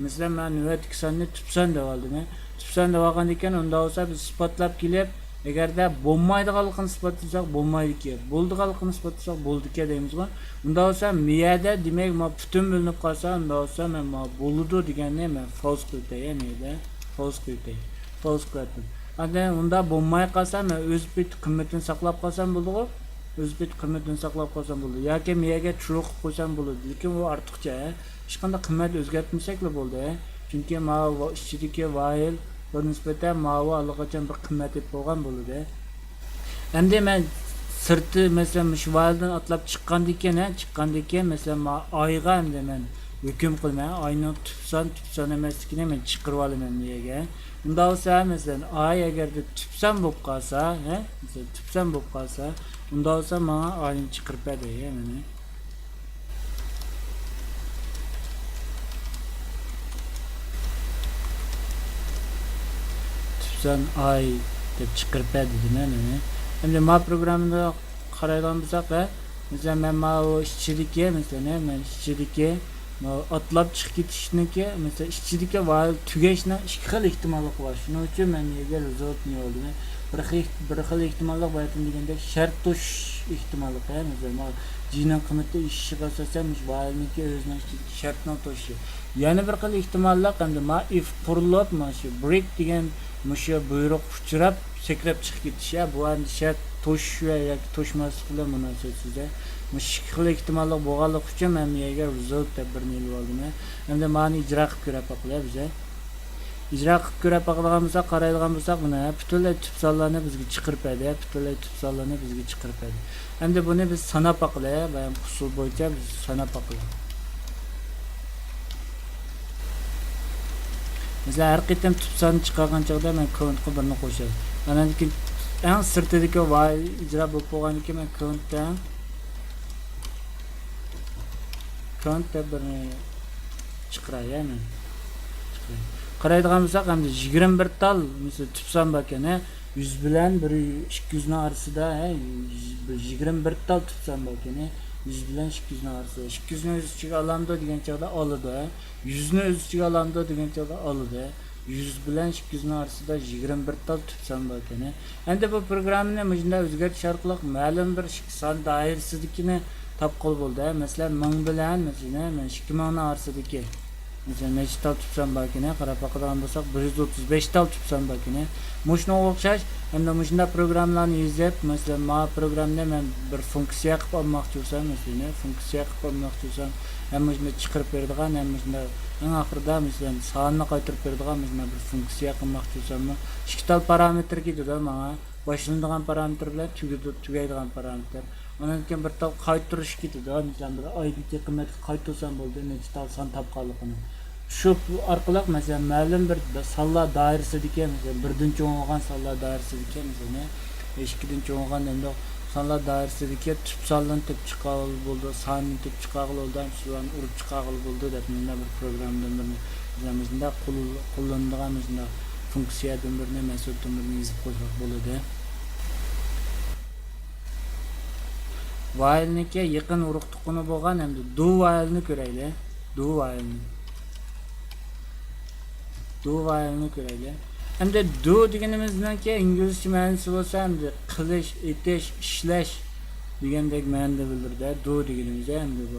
مەسىلەن، مەن نۆۋەتتىكى ساننى تۈپسان دەۋالدىم، ھە؟ تۈپسان دەۋالغاندىن كېيىن، ئۇنداق بولسا بىز ئىسپاتلاپ كېلىپ، ئەگەردە بولمايدىغانلىقىنى ئىسپاتلىساق، بولمايدىكەن. بولىدىغانلىقىنى ئىسپاتلىساق، بولىدىكەن دەيمىزغۇ. ئۇنداق بولسا، مىيەدە، دېمەك، ما پۈتۈن بۆلۈنۈپ قالسا، ئۇنداق بولسا مەن ما بولىدۇ دېگەننى مەن فالس قىلىپ بېرەي، مىيەدە. فالس قىلىپ بېرەي. فالس قىلىۋەتتىم. ئاندىن ئۇنداق بولماي قالسا، مەن ئۆز پېتى قىممىتىنى ساقلاپ قالسام بولىدىغۇ. ئۆز پېتى قىممىتىنى ساقلاپ قالسام بولىدۇ. ياكى مىيەگە ترۇ قىلىپ قويسام بولىدۇ. لېكىن ئۇ ئارتۇقچە، ھە. ھېچقانداق قىممەت ئۆزگەرتمىسەكلا بولدى. چۈنكى ماۋۇ ئىچىدىكى ۋايل بىر نىسبەتەن ماۋۇ ئاللىقاچان بىر قىممەت ئېلىپ بولغان بولىدۇ. ئەمدى مەن سىرتى، مەسىلەن، مۇشۇ ۋايلدىن ئاتلاپ چىققاندىكىن، ھە، چىققاندىكىن، مەسىلەن، ما-، ئايغا ئەمدى مەن ھۆكۈم قىلىمەن. ئاينىڭ تۈپسان، تۈپسان ئەمەسلىكىنى مەن چىقىرىۋالىمەن بۇ يەرگە. ئۇنداق بولسا، مەسىلەن، ئاي ئەگەردە تۈپسان بولۇپ قالسا، ھە، مەسىلەن، تۈپسان بولۇپ قالسا، ئۇنداق بولسا ماڭا ئاينى چىقىرىپ بەر دەيدۇ، مانا. تۈپسان ئاي دەپ چىقىرىپ بەر دېدىم مەن ئۇنى. ئەمدى ما پروگراممىدا قارايدىغان بولساق، ھە، مەسىلەن، مەن ماۋۇ ئىچىدىكى، مەسىلەن، ھە، مەن ئىچىدىكى ماۋۇ ئاتلاپ چىقىپ كېتىشنىڭكى، مەسىلەن، ئىچىدىكى ۋايل تۈگەشنىڭ ئىككى خىل ئېھتىماللىقى بار. شۇنىڭ ئۈچۈن مەن بۇ يەرگە رېزالتنى يوللىدىم. بىر خىل، بىر خىل ئېھتىماللىق بار ئىدىم دېگەندەك شەرت توشۇش ئېھتىماللىقى، ھە، مەسىلەن، ماۋۇ جىنىڭ قىممىتى ئېشىشىغا ئاساسەن مۇشۇ ۋايلنىڭكى ئۆزىنىڭ ئىچىدىكى شەرتنىڭ توشۇشى. يەنە بىر خىل ئېھتىماللىق، ئەمدى ما ئىف پۇرۇلۇپ، مانا شۇ برېك دېگەن مۇشۇ بۇيرۇققا ئۇچراپ، سەكرەپ چىقىپ كېتىش، ھە، بۇ ئەمدى شەرت توشۇش ۋە ياكى توشماسلىق بىلەن مۇناسىۋەتسىز، ھە. مۇشۇ ئىككى خىل ئېھتىماللىق بولغانلىقى ئۈچۈن مەن بۇ يەرگە رېزالت دەپ بىرنى ئېلىۋالدىم، ھە. ئەمدى مانى ئىجرا قىلىپ كۆرۈپ باقىلى بىز، ھە. ئىجرا قىلىپ كۆرۈپ باقىدىغان بولساق، قارايدىغان بولساق، مانا، ھە، پۈتۈنلەي تۈپ سانلارنى بىزگە چىقىرىپ بەردى، ھە، پۈتۈنلەي تۈپ سانلارنى بىزگە چىقىرىپ بەردى. ئەمدى بۇنى بىز ساناپ باقىلى، ھە، بايام ئۇسۇل بويىچە بىز ساناپ باقىلى. مەسىلەن، ھەر قېتىم تۈپ ساننى چىقارغان چاغدا مەن كاۋنتقا بىرنى قوشاي. ئاندىن كېيىن ئەڭ سىرتىدىكى ۋايل ئىجرا بولۇپ بولغاندىن كېيىن مەن كاۋنتتا، كاۋنت دەپ بىرنى چىقىراي، يەنى. چىقىراي. قارايدىغان بولساق، ئەمدى يىگىرمە بىر تال، مەسىلەن، تۈپ سان باركەن، ھە؟ يۈز بىلەن بىر، ئىككى يۈزنىڭ ئارىسىدا، ھە؟ يىگىرمە بىر تال تۈپ سان باركەن، ھە؟ يۈز بىلەن ئىككى يۈزنىڭ ئارىسىدا. ئىككى يۈزنى ئۆز ئىچىگە ئالامدۇ دېگەن چاغدا ئالىدۇ، ھە؟ يۈزنى ئۆز ئىچىگە ئالامدۇ دېگەن چاغدا ئالىدۇ، ھە؟ يۈز بىلەن ئىككى يۈزنىڭ ئارىسىدا يىگىرمە بىر تال تۈپ سان باركەن، ھە؟ ئەمدى بۇ پروگراممىنى مۇشۇنداق ئۆزگەرتىش ئارقىلىق مەلۇم بىر ئىككى سان دائىرىسىدىكىنى تاپقىلى بولدى. مەسىلەن، مىڭ بىلەن، مەسىلەن، مانا ئىككى مىڭنىڭ ئارىسىدىكى، مەسىلەن، نەچچە تال تۈپ سان باركىنى قاراپ باقىدىغان بولساق، بىر يۈز ئوتتۇز بەش تال تۈپ سان باركىنى. مۇشۇنىڭغا ئوخشاش، ئەمدى مۇشۇنداق پروگراممىلارنى يېزىپ، مەسىلەن، ما پروگراممىنى مەن بىر فۇنكسىيە قىلىپ ئالماقچى بولسام، مەسىلەن، فۇنكسىيە قىلىپ ئالماقچى بولسام، ھەم مۇشۇنداق چىقىرىپ بېرىدىغان، ھەم مۇشۇنداق ئەڭ ئاخىرىدا، مەسىلەن، ساننى قايتۇرۇپ بېرىدىغان مۇشۇنداق بىر فۇنكسىيە قىلماقچى بولساممۇ، ئىككى تال پارامېتىر كېتىدۇ ماڭا. باشلىنىدىغان پارامېتىر بىلەن تۈگىدۇ-، تۈگەيدىغان پارامېتىر. ئۇنىڭدىن كېيىن بىر تال قايتۇرۇش كېتىدۇ. مەسىلەن، بىر ئايدېنتى قىممەتكە قايتۇرسام بولدى، نەچچە تال سان تاپقانلىقىنى. شۇ ئارقىلىق، مەسىلەن، مەلۇم بىر سانلار دائىرىسىدىكى، مەسىلەن، بىردىن چوڭ بولغان سانلار دائىرىسىدىكى، مەسىلەن، ئىككىدىن چوڭ بولغان دېمىدۇق، سانلار دائىرىسىدىكى تۈپ سانلىرىنى تېپىپ چىقارغىلى بولىدۇ، ساننى تېپىپ چىقارغىلى بولىدۇ، ھەم سانلارنى ئۇرۇپ چىقارغىلى بولىدۇ دەپ، مۇنداق بىر پروگراممىدىن بىرنى، مۇشۇنداق قول-، قوللىنىدىغان مۇشۇنداق فۇنكسىيەدىن بىرنى، مېتودتىن بىرنى يېزىپ قويساق بولىدۇ. ۋايلنىڭكى يېقىن ئۇرۇق تۇغقىنى بولغان ھەمدە دۇ ۋايلنى كۆرەيلى. دۇ ۋايلنى. دۇ ۋايلنى كۆرەيلى. ئەمدى دۇ دېگىنىمىزنىڭكى ئىنگلىزچە مەنىسى بولسا، ئەمدى قىلىش، ئېتىش، ئىشلەش دېگەندەك مەنىدە بىلدۈرىدۇ. دۇ دېگىنىمىز، ئەمدى بۇ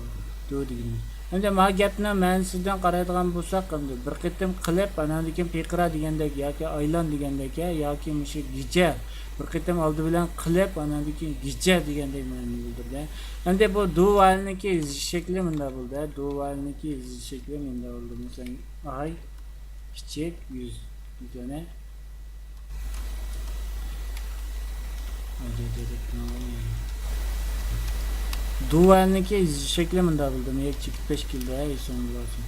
دۇ دېگىنىمىز. ئەمدى ما گەپنىڭ مەنىسىدىن قارايدىغان بولساق، ئەمدى بىر قېتىم قىلىپ، ئاناندىن كېيىن پىقىرا دېگەندەك ياكى ئايلان دېگەندەك، ياكى مۇشۇ گېچە، بىر قېتىم ئالدى بىلەن قىلىپ، ئاناندىن كېيىن گېچە دېگەندەك مەنىنى بىلدۈرىدۇ. ئەمدى بۇ دۇ ۋايلنىڭكى يېزىش شەكلى مۇنداق بولدى. دۇ ۋايلنىڭكى يېزىش شەكلى مۇنداق بولدى. مەسىلەن، ئاي، كىچىك، يۈز. مەسىلەن، دۇۋەلنىڭكى شەكلى مۇنداق بولدى. مېيەك چېكىت بەش كېلىدۇ، ھە، ئېسىڭدە بولسۇن.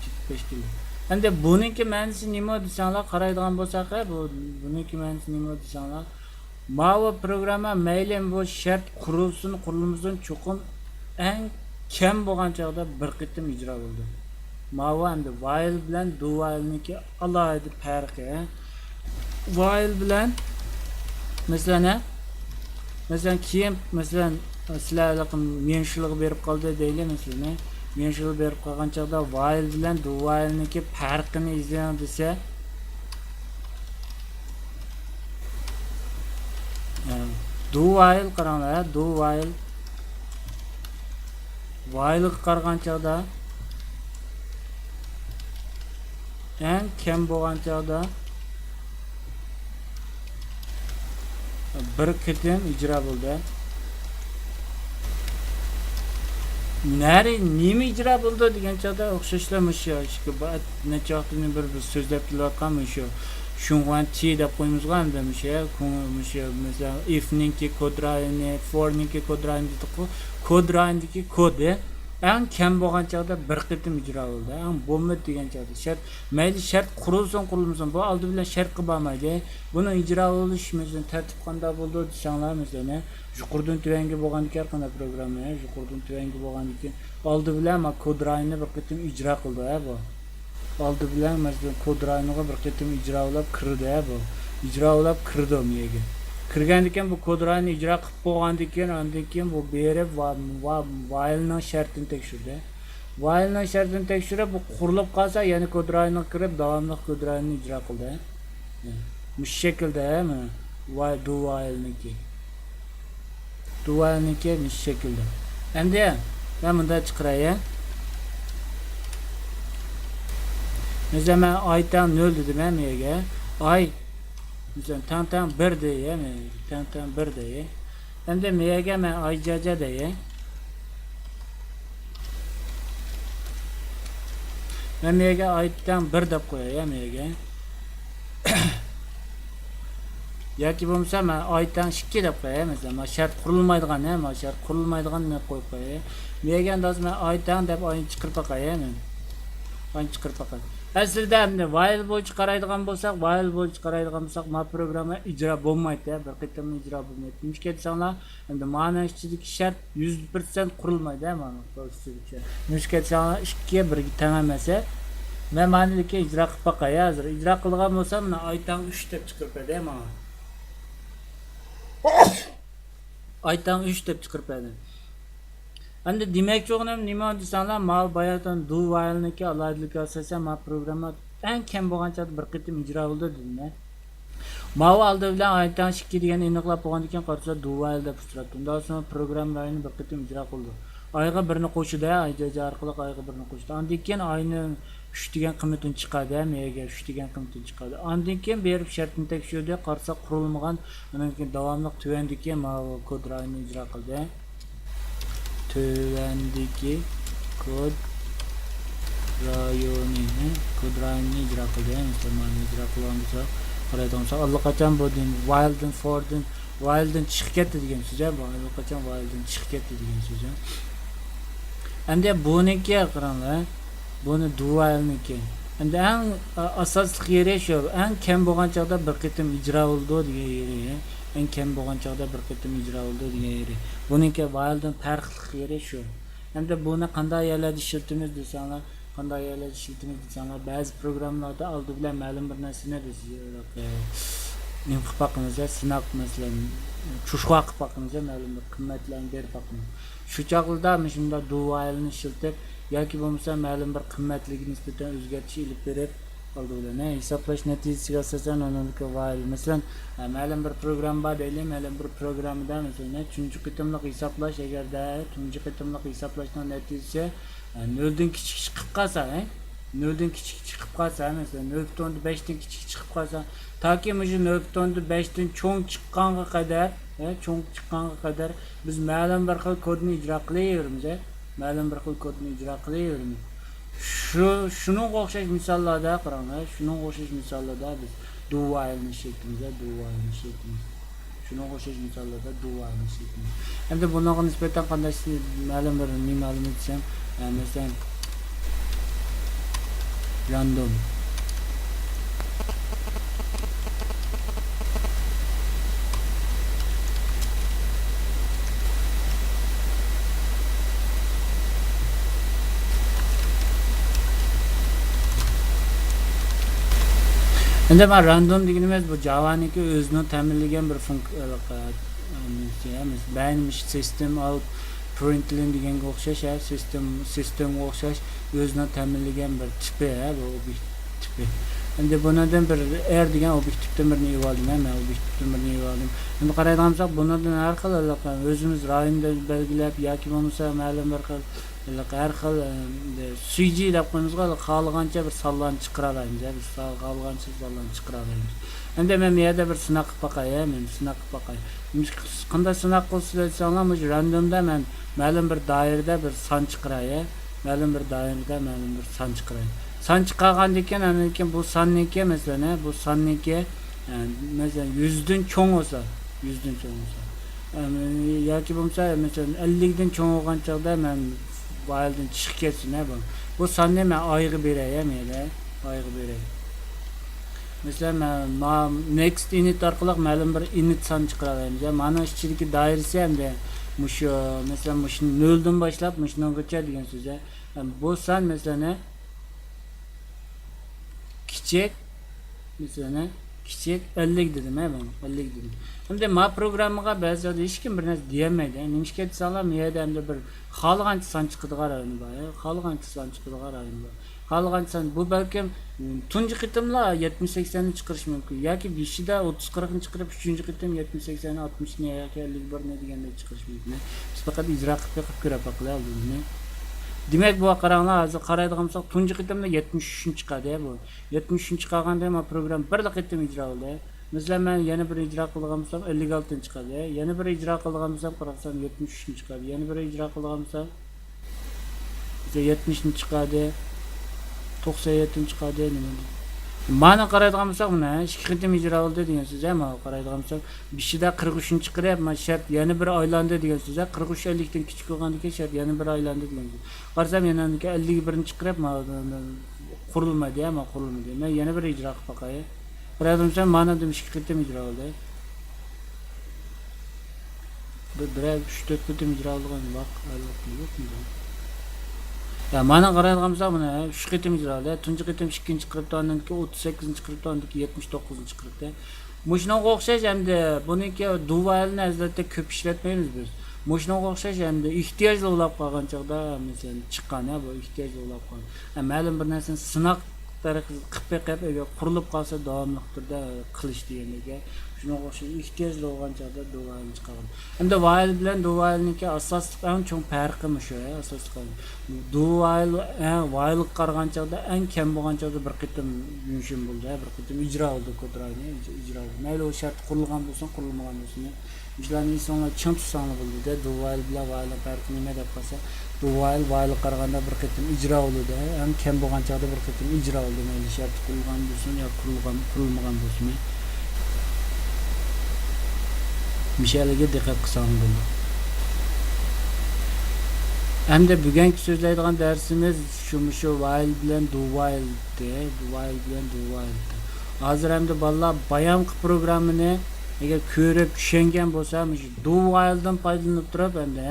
چېكىت بەش كېلىدۇ. ئەمدى بۇنىڭكى مەنىسى نېمە دېسەڭلار، قارايدىغان بولساق، ھە، بۇ، بۇنىڭكى مەنىسى نېمە دېسەڭلار، ماۋۇ پروگرامما مەيلى بۇ شەرت قۇرۇلسۇن، قۇرۇلمىسۇن، چوقۇم ئەڭ كەم بولغان چاغدا بىر قېتىم ئىجرا بولىدۇ. ماۋۇ ئەمدى ۋايل بىلەن دۇ ۋايلنىڭكى ئالاھىدە پەرقى. ۋايل بىلەن، مەسىلەن، ھە، مەسىلەن، كېيىن، مەسىلەن، سىلەر ھېلىقى ميەنشىلغا بېرىپ قالدى دەيلى، مەسىلەن، ھە، ميەنشىلغا بېرىپ قالغان چاغدا ۋايل بىلەن دۇ ۋايلنىڭكى پەرقىنى ئىزدەڭ دېسە، ھە، دۇ ۋايل قاراڭلار، ھە، دۇ ۋايل. ۋايلغا قارىغان چاغدا، ئەڭ كەم بولغان چاغدا بىر قېتىم ئىجرا بولدى. نەرى نېمە ئىجرا بولىدۇ دېگەن چاغدا ئوخشاشلا مۇشۇ، نەچچە ۋاقىتتىن بېرى بىز سۆزلەپ كېلىۋاتقان مۇشۇ شۇڭغۇەن تى دەپ قويىمىزغۇ ئەمدى مۇشۇ، مۇشۇ مەسىلەن، ئىفنىڭكى كود رايونى، فورنىڭكى كود رايونى دېدۇققۇ، كود رايونىدىكى كودى ئەڭ كەم بولغان چاغدا بىر قېتىم ئىجرا بولىدۇ. ئەڭ بولمىدى دېگەن چاغدا شەرت، مەيلى شەرت قۇرۇلسۇن، قۇرۇلمىسۇن، بۇ ئالدى بىلەن شەرتقە بارمايدۇ. بۇنىڭ ئىجرا بولۇش مەسىلەن تەرتىپى قانداق بولىدۇ دېسەڭلار، مەسىلەن، يۇقىرىدىن تۆۋەنگە بولغاندىكىن ھەر قانداق پروگرامما، يۇقىرىدىن تۆۋەنگە بولغاندىكىن ئالدى بىلەن مانا كود رايونىنى بىر قېتىم ئىجرا قىلىدۇ، ھە، بۇ. ئالدى بىلەن، مەسىلەن، كود رايونىغا بىر قېتىم ئىجرا بولۇپ كىرىدۇ، ھە، بۇ. ئىجرا بولۇپ كىرىدۇ بۇ يەرگە. كىرگەندىن كېيىن بۇ كود رايونىنى ئىجرا قىلىپ بولغاندىن كېيىن، ئاندىن كېيىن بۇ بېرىپ ۋا-، ۋا-، ۋايلنىڭ شەرتىنى تەكشۈردى. ۋايلنىڭ شەرتىنى تەكشۈرۈپ، بۇ قۇرۇلۇپ قالسا، يەنە كود رايونىغا كىرىپ، داۋاملىق كود رايونىنى ئىجرا قىلدى. مۇشۇ شەكىلدە، ھە، مانا. ۋاي-، دۇ ۋايلنىڭكى. دۇ ۋايلنىڭكى مۇشۇ شەكىلدە. ئەمدى مەن مۇنداق چىقىراي، ھە. مەسىلەن، مەن ئاي تەڭ نۆل دېدىم، ھە، مەن يەرگە. ئاي، مەسىلەن، تەڭ تەڭ بىر دەي، ھە، مەن يەرگە. تەڭ تەڭ بىر دەي. ئەمدى مەن يەرگە مەن ئاي جا جا دەي. مەن مەن يەرگە ئاي تەڭ بىر دەپ قوياي، مەن يەرگە. ياكى بولمىسا مەن ئاي تەڭ ئىككى دەپ قوياي، مەسىلەن، مانا شەرت قۇرۇلمايدىغان، ھە، مانا شەرت قۇرۇلمايدىغان دەپ قويۇپ قوياي. مەن يەرگە ئەندازە مەن ئاي تەڭ دەپ ئاينى چىقىرىپ باقاي، مەن. ئاينى چىقىرىپ باقاي. ئەسلىدە ئەمدى ۋايل بويىچە قارايدىغان بولساق، ۋايل بويىچە قارايدىغان بولساق، ما پروگرامما ئىجرا بولمايتتى، بىر قېتىممۇ ئىجرا بولمايتتى. نېمىشقا دېسەڭلار، ئەمدى مانىڭ ئىچىدىكى شەرت يۈز پىرسەنت قۇرۇلمايدۇ، ھە، مانا. نېمىشقا دېسەڭلار، ئىككى بىرگە تەڭ ئەمەس، ھە. مەن مانىدىكى ئىجرا قىلىپ باقاي، ھازىر. ئىجرا قىلىدىغان بولسام، مانا ئاي تەڭ ئۈچ دەپ چىقىرىپ بەردى، ھە، ماڭا. ئاي تەڭ ئۈچ دەپ چىقىرىپ بەردى. ئەمدى دېمەكچى بولغىنىم نېمە دېسەڭلار، ماۋۇ باياتىن دۇ ۋايلنىڭكى ئالاھىدىلىكىگە ئاساسەن، ماۋۇ پروگرامما ئەڭ كەم بولغان چاغدا بىر قېتىم ئىجرا بولىدۇ دېدىم، ھە. ماۋۇ ئالدى بىلەن ئاي تەڭ ئىككى دېگەننى ئېنىقلاپ بولغاندىن كېيىن قارىسا، دۇ ۋايل دەپ ئۇچراپتۇ. ئۇنداق بولسا پروگرامما رايونى بىر قېتىم ئىجرا قىلىدۇ. ئايغا بىرنى قوشىدۇ، ئاي جا جا ئارقىلىق ئايغا بىرنى قوشىدۇ. ئاندىن كېيىن ئاينى ئۈچ دېگەن قىممىتىنى چىقاردى، ھە، مەيەگە ئۈچ دېگەن قىممىتىنى چىقاردى. ئاندىن كېيىن بېرىپ شەرتنى تەكشۈردى، قارىسا قۇرۇلمىغان، ئاندىن كېيىن داۋاملىق تۆۋەندىكى ماۋۇ كود رايونىنى ئىجرا قىلدى. تۆۋەندىكى كود رايونى، ھە، كود رايونىنى ئىجرا قىلدى. مۇسۇلماننى ئىجرا قىلغان بولسا، قارايدىغان بولسا، ئاللىقاچان بۇ دېگەن ۋايلدىن، فوردىن، ۋايلدىن چىقىپ كەتتى دېگەن سۆز، ھە، بۇ ئاللىقاچان ۋايلدىن چىقىپ كەتتى دېگەن سۆز، ھە. ئەمدى بۇنىڭكى قاراڭلار، بۇنى دۇ ۋايلنىڭكى. ئەمدى ئەڭ، ئا-، ئاساسلىق يېرى شۇ، ئەڭ كەم بولغان چاغدا بىر قېتىم ئىجرا بولىدۇ دېگەن يېرى، ھە. ئەڭ كەم بولغان چاغدا بىر قېتىم ئىجرا بولىدۇ دېگەن يېرى. بۇنىڭكى ۋايلدىن پەرقلىق يېرى شۇ. ئەمدى بۇنى قانداق يەرلەردە ئىشلىتىمىز دېسەڭلار، قانداق يەرلەردە ئىشلىتىمىز دېسەڭلار، بەزى پروگراممىلاردا ئالدى بىلەن مەلۇم بىر نەرسىنى بىز، ئە، نېمە قىلىپ باقىمىز، سىناق، مەسىلەن، چۇشخۇا قىلىپ باقىمىز، مەلۇم بىر قىممەتلەرنى بېرىپ باقىمىز. شۇ چاغلىرىدا مۇشۇنداق دۇ ۋايلنى ئىشلىتىپ ياكى بولمىسا مەلۇم بىر قىممەتلىككە نىسبەتەن ئۆزگەرتىش ئېلىپ بېرىپ، ئالدى بىلەن، ھە، ھېسابلاش نەتىجىسىگە ئاساسەن ئانىڭدىكى ۋايل. مەسىلەن، ھە، مەلۇم بىر پروگرامما بار دەيلى، مەلۇم بىر پروگراممىدا، مەسىلەن، تۇنجى قېتىملىق ھېسابلاش، ئەگەردە تۇنجى قېتىملىق ھېسابلاشنىڭ نەتىجىسى، ھە، نۆلدىن كىچىك چىقىپ قالسا، ھە، نۆلدىن كىچىك چىقىپ قالسا، مەسىلەن، نۆل پۈتۈن ئوندىن بەشتىن كىچىك چىقىپ قالسا، تاكى مۇشۇ نۆل پۈتۈن ئوندىن بەشتىن چوڭ چىققانغا قەدەر، ھە، چوڭ چىققانغا قەدەر بىز مەلۇم بىر خىل كودنى ئىجرا قىلىۋېرىمىز، ھە. مەلۇم بىر خىل كودنى ئىجرا قىلىۋېرىمىز. شۇ، شۇنىڭغا ئوخشاش مىساللاردا قاراڭ، ھە، شۇنىڭغا ئوخشاش مىساللاردا بىز دۇ ۋايلنى ئىشلىتىمىز، ھە، دۇ ۋايلنى ئىشلىتىمىز. شۇ شۇنىڭغا ئوخشاش مىساللاردا دۇ ۋايلنى ئىشلىتىمىز. ئەمدى بۇنىڭغا نىسبەتەن قانداق مەلۇم بىر نېمە ئالىمىز دېسەم، ئە، مەسىلەن، راندوم. ئەمدى مانا راندوم دېگىنىمىز بۇ جاۋانىڭكى ئۆزىنىڭ تەمىنلىگەن بىر فۇنك-، ئە، ئە، نېمىسى، ئە، مەسىلەن، سىستېم ئاۋت پرىنتلىن دېگەنگە ئوخشاش، ئە، سىستېم، سىستېمغا ئوخشاش ئۆزىنىڭ تەمىنلىگەن بىر تىپى، ئە، بۇ ئوبيېكت تىپى. ئەمدى بۇنىڭدىن بىر ئېر دېگەن ئوبيېكت تىپتىن بىرنى ئېلىۋالدىم، ھە، مەن ئوبيېكت تىپتىن بىرنى ئېلىۋالدىم. ئەمدى قارايدىغان بولساق، بۇنىڭدىن ھەر خىل ئۆزىمىز رايوندا بەلگىلەپ ياكى بولمىسا مەلۇم بىر خىل ھېلىقى ھەر خىل، ئە، سۈيجى دەپ قويىمىزغۇ، خالىغانچە بىر سانلارنى چىقىرالايمىز، ھە، بىز خالىغانچە سانلارنى چىقىرالايمىز. ئەمدى مەن بۇ يەردە بىر سىناق قىلىپ باقاي، ھە، مەن سىناق قىلىپ باقاي. قانداق سىناق قىلىسىز دېسەڭلار، مۇشۇ راندومدا مەن مەلۇم بىر دائىرىدە بىر سان چىقىراي، ھە، مەلۇم بىر دائىرىدە مەلۇم بىر سان چىقىراي. سان چىقارغاندىن كېيىن، ئاندىن كېيىن بۇ ساننىڭكى، مەسىلەن، ھە، بۇ ساننىڭكى، ئە، مەسىلەن، يۈزدىن چوڭ بولسا، يۈزدىن چوڭ بولسا، ئە، ياكى بولمىسا، مەسىلەن، ئەللىكتىن چوڭ بولغان چاغدا مەن ۋايلدىن چىقىپ كەتسۇن، ھە، بۇ. بۇ ساننى مەن ئايغا بېرەي، ھە، مەيلى، ئايغا بېرەي. مەسىلەن، مەن ما-، نېكىست ئىنىت ئارقىلىق مەلۇم بىر ئىنىت سان چىقىرالايمىز، ھە. مانىڭ ئىچىدىكى دائىرىسى ئەمدى مۇشۇ، مەسىلەن، مۇشۇ نۆلدىن باشلاپ مۇشۇنىڭغىچە دېگەن سۆز، ھە. بۇ سان، مەسىلەن، ھە، كىچىك، مەسىلەن، كىچىك ئەللىك دېدىم، ھە، مەن ئەللىك دېدىم. ئەمدى ما پروگراممىغا بەزى چاغدا ھېچكىم بىر نەرسە دېيەلمەيدۇ. نېمىشقا دېسەڭلار، مۇ يەردە ئەمدى بىر خالىغانچە سان چىقىدىغان رايونى بار، ھە، خالىغانچە سان چىقىدىغان رايونى بار. خالىغانچە سان، بۇ بەلكىم تۇنجى قېتىملا يەتمىش سەكسەننى چىقىرىشى مۇمكىن. ياكى بېشىدا ئوتتۇز قىرىقنى چىقىرىپ، ئۈچىنچى قېتىم يەتمىش سەكسەننى، ئاتمىشنى ياكى ئەللىك بىرنى دېگەندەك چىقىرىشى مۇمكىن. بىز پەقەت ئىجرا قىلىپ بېقىپ كۆرۈپ باقىلى ئالدىن بۇنى. دېمەك، بۇ قاراڭلار، ھازىر قارايدىغان بولساق، تۇنجى قېتىمدا يەتمىش ئۈچنى چىقاردى، ھە، بۇ. يەتمىش ئۈچنى چىقارغاندا ما پروگرامما بىرلا قېتىم ئىجرا بولدى. مەسىلەن، مەن يەنە بىر ئىجرا قىلىدىغان بولسام، ئەللىك ئالتىنى چىقاردى. يەنە بىر ئىجرا قىلىدىغان بولسام، قاراقسام، يەتمىش ئۈچنى چىقاردى. يەنە بىر ئىجرا قىلىدىغان بولسام، يەتمىشنى چىقاردى، توقسان يەتتىنى چىقاردى، نېمە. مانا قارايدىغان بولساق، مانا ئىككى قېتىم ئىجرا بولدى دېگەن سۆز، ھە، مانا قارايدىغان بولساق، بېشىدا قىرىق ئۈچنى چىقىرىپ، مانا شەرت يەنە بىر ئايلاندى دېگەن سۆز، ھە، قىرىق ئۈچ ئەللىكتىن كىچىك بولغاندىكىن شەرت يەنە بىر ئايلاندى دېگەن سۆز. قارىسام، يەنە ئەللىك بىرنى چىقىرىپ، مانا قۇرۇلمىدى، ھە، مانا قۇرۇلمىدى. مەن يەنە بىر ئىجرا قىلىپ باقاي. قارايدىغان بولسام، مانا دېمىش ئىككى قېتىم ئىجرا بولدى. بىر، بىرەر ئۈچ، تۆت قېتىم ئىجرا قىلغان ۋاق-، يا، مانا قارايدىغان بولساق، مانا ئۈچ قېتىم ئىجرا قىلدى. تۇنجى قېتىم ئىككىنچى چىقىرىپتۇ، ئاندىن كېيىن ئوتتۇز سەككىزىنچى چىقىرىپتۇ، ئاندىن كېيىن يەتمىش توققۇزىنچى چىقىرىپتۇ. مۇشۇنىڭغا ئوخشاش ئەمدى بۇنىڭكى دۇ ۋايلنى ئەلۋەتتە كۆپ ئىشلەتمەيمىز بىز. مۇشۇنىڭغا ئوخشاش ئەمدى ئېھتىياجلىق بولۇپ قالغان چاغدا، مەسىلەن، چىققان، ھە، بۇ ئېھتىياجلىق بولۇپ قالغان. ھە، مەلۇم بىر نەرسىنى سىناق تەرىقىدە قىلىپ بېقىپ، ئەگەر قۇرۇلۇپ قالسا داۋاملىق تۈردە قىلىش دېگەندەك، ھە. شۇنىڭغا ئوخشاش ئېھتىياجلىق بولغان چاغدا دۇ ۋايلنى چىقارغان. ئەمدى ۋايل بىلەن دۇ ۋايلنىڭكى ئاساسلىق، ئەڭ چوڭ پەرقى مۇشۇ، ھە، ئاساسلىق. دۇ ۋايل، ھە، ۋايلغا قارىغان چاغدا ئەڭ كەم بولغان چاغدا بىر قېتىم يۇمشىن بولىدۇ، ھە، بىر قېتىم ئىجرا بولىدۇ، كودراينى ئىج-، ئىجرا بولىدۇ. مەيلى ئۇ شەرت قۇرۇلغان بولسۇن، قۇرۇلمىغان بولسۇن، مۇشۇلارنى ئېسىڭلار چىڭ تۇتساڭلار بولىدۇ-دە. دۇ ۋايل بىلەن ۋايلنىڭ پەرقى نېمە دەپ قالسا، دۇ ۋايل ۋايلغا قارىغاندا بىر قېتىم ئىجرا بولىدۇ، ھە، ئەڭ كەم بولغان چاغدا بىر قېتىم ئىجرا بولىدۇ. مەيلى شەرت قۇرۇلغان بولسۇن يا قۇرۇلغان، قۇرۇلمىغان بولسۇن، ھە. مۇشۇ يەرلەرگە دىققەت قىلساڭلار بولىدۇ. ئەمدى بۈگۈنكى سۆزلەيدىغان دەرسىمىز شۇ، مۇشۇ ۋايل بىلەن دۇ ۋايل، دۇ ۋايل بىلەن دۇ ۋايل. ھازىر ئەمدى بالىلار بايامقى پروگراممىنى ئەگەر كۆرۈپ چۈشەنگەن بولسا، مۇشۇ دۇ ۋايلدىن پايدىلىنىپ تۇرۇپ، ئەمدى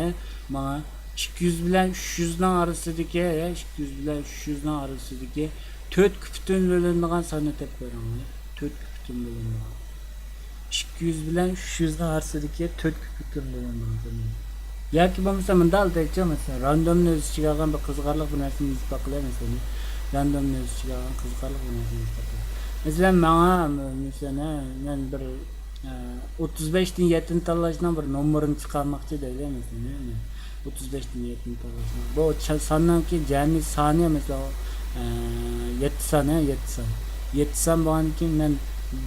ماڭا ئىككى يۈز بىلەن ئۈچ يۈزنىڭ ئارىسىدىكى، ئىككى يۈز بىلەن ئۈچ يۈزنىڭ ئارىسىدىكى تۆتكە پۈتۈن بۆلۈنىدىغان ساننى تېپىپ بېرىڭلار. تۆتكە پۈتۈن بۆلۈنىدىغان. ئىككى يۈز بىلەن ئۈچ يۈزنىڭ ئارىسىدىكى تۆتكە پۈتۈن بۆلۈنىدىغان ساننى. ياكى بولمىسا مۇنداق دەيچۇ، مەسىلەن، راندومنى ئۆز ئىچىگە ئالغان بىر قىزىقارلىق بىر نەرسىنى يېزىپ باقىلى، مەسىلەن. راندومنى ئۆز ئىچىگە ئالغان قىزىقارلىق بىر نەرسىنى يېزىپ باقىلى. مەسىلەن، ماڭا، مەسىلەن، مەن بىر ئوتتۇز بەشتىن يەتتىنى تاللاشنىڭ بىر نومۇرىنى چىقارماقچى دەيلى، مەسىلەن، ئوتتۇز بەشتىن يەتتىنى تاللاشنىڭ. بۇ چا-، ساننىڭكى جەمئىي سانى، مەسىلەن، ئە، يەتتە سان، ھە، يەتتە سان. يەتتە سان بولغاندىن كېيىن مەن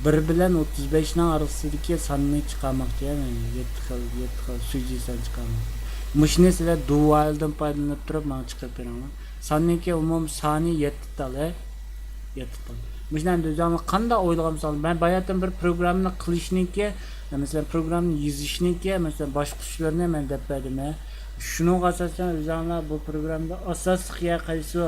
بىر بىلەن ئوتتۇز بەشنىڭ ئارىسىدىكى ساننى چىقارماقچى، ھە، مەن يەتتە خىل، يەتتە خىل سۈجى سان چىقارماقچى. مۇشۇنى سىلەر دۇ ۋايلدىن پايدىلىنىپ تۇرۇپ ماڭا چىقىرىپ بېرىڭلار. ساننىڭكى ئومۇمىي سانى يەتتە تال، ھە؟ يەتتە تال. مۇشۇنى ئەمدى ئۆزۈڭلار قانداق ئويلىغان بولساڭلار، مەن باياتىن بىر پروگراممىنى قىلىشنىڭكى، مەسىلەن، پروگراممىنى يېزىشنىڭكى، مەسىلەن، باشقۇرۇشلىرىنى مەن دەپ بەردىم. شۇنىڭغا ئاساسەن، ئۆزۈڭلار بۇ پروگراممىدا ئاساسلىق يەر قايسى؟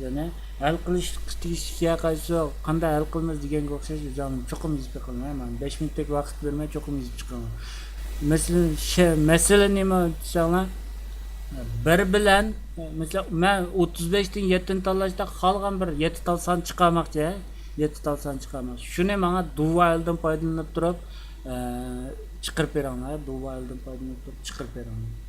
يەنى ھەل قىلىشقا تېگىشلىك يەر قايسى؟ قانداق ھەل قىلىمىز دېگەنگە ئوخشاش، ئۆزۈڭلار چوقۇم يېزىپ بېقىڭلار. مانا بەش مىنۇتتەك ۋاقىت بېرىمەن، چوقۇم يېزىپ چىقىڭلار. مەسىلەن، شە-، مەسىلە نېمە دېسەڭلار، بىر بىلەن، مەسىلەن، مەن ئوتتۇز بەشتىن يەتتىنى تاللاشتا، خالىغان بىر يەتتە تال سان چىقارماقچى، يەتتە تال سان چىقارماقچى. شۇنى ماڭا do while دىن پايدىلىنىپ تۇرۇپ، ئە، چىقىرىپ بېرىڭلار، do while دىن پايدىلىنىپ تۇرۇپ چىقىرىپ بېرىڭلار.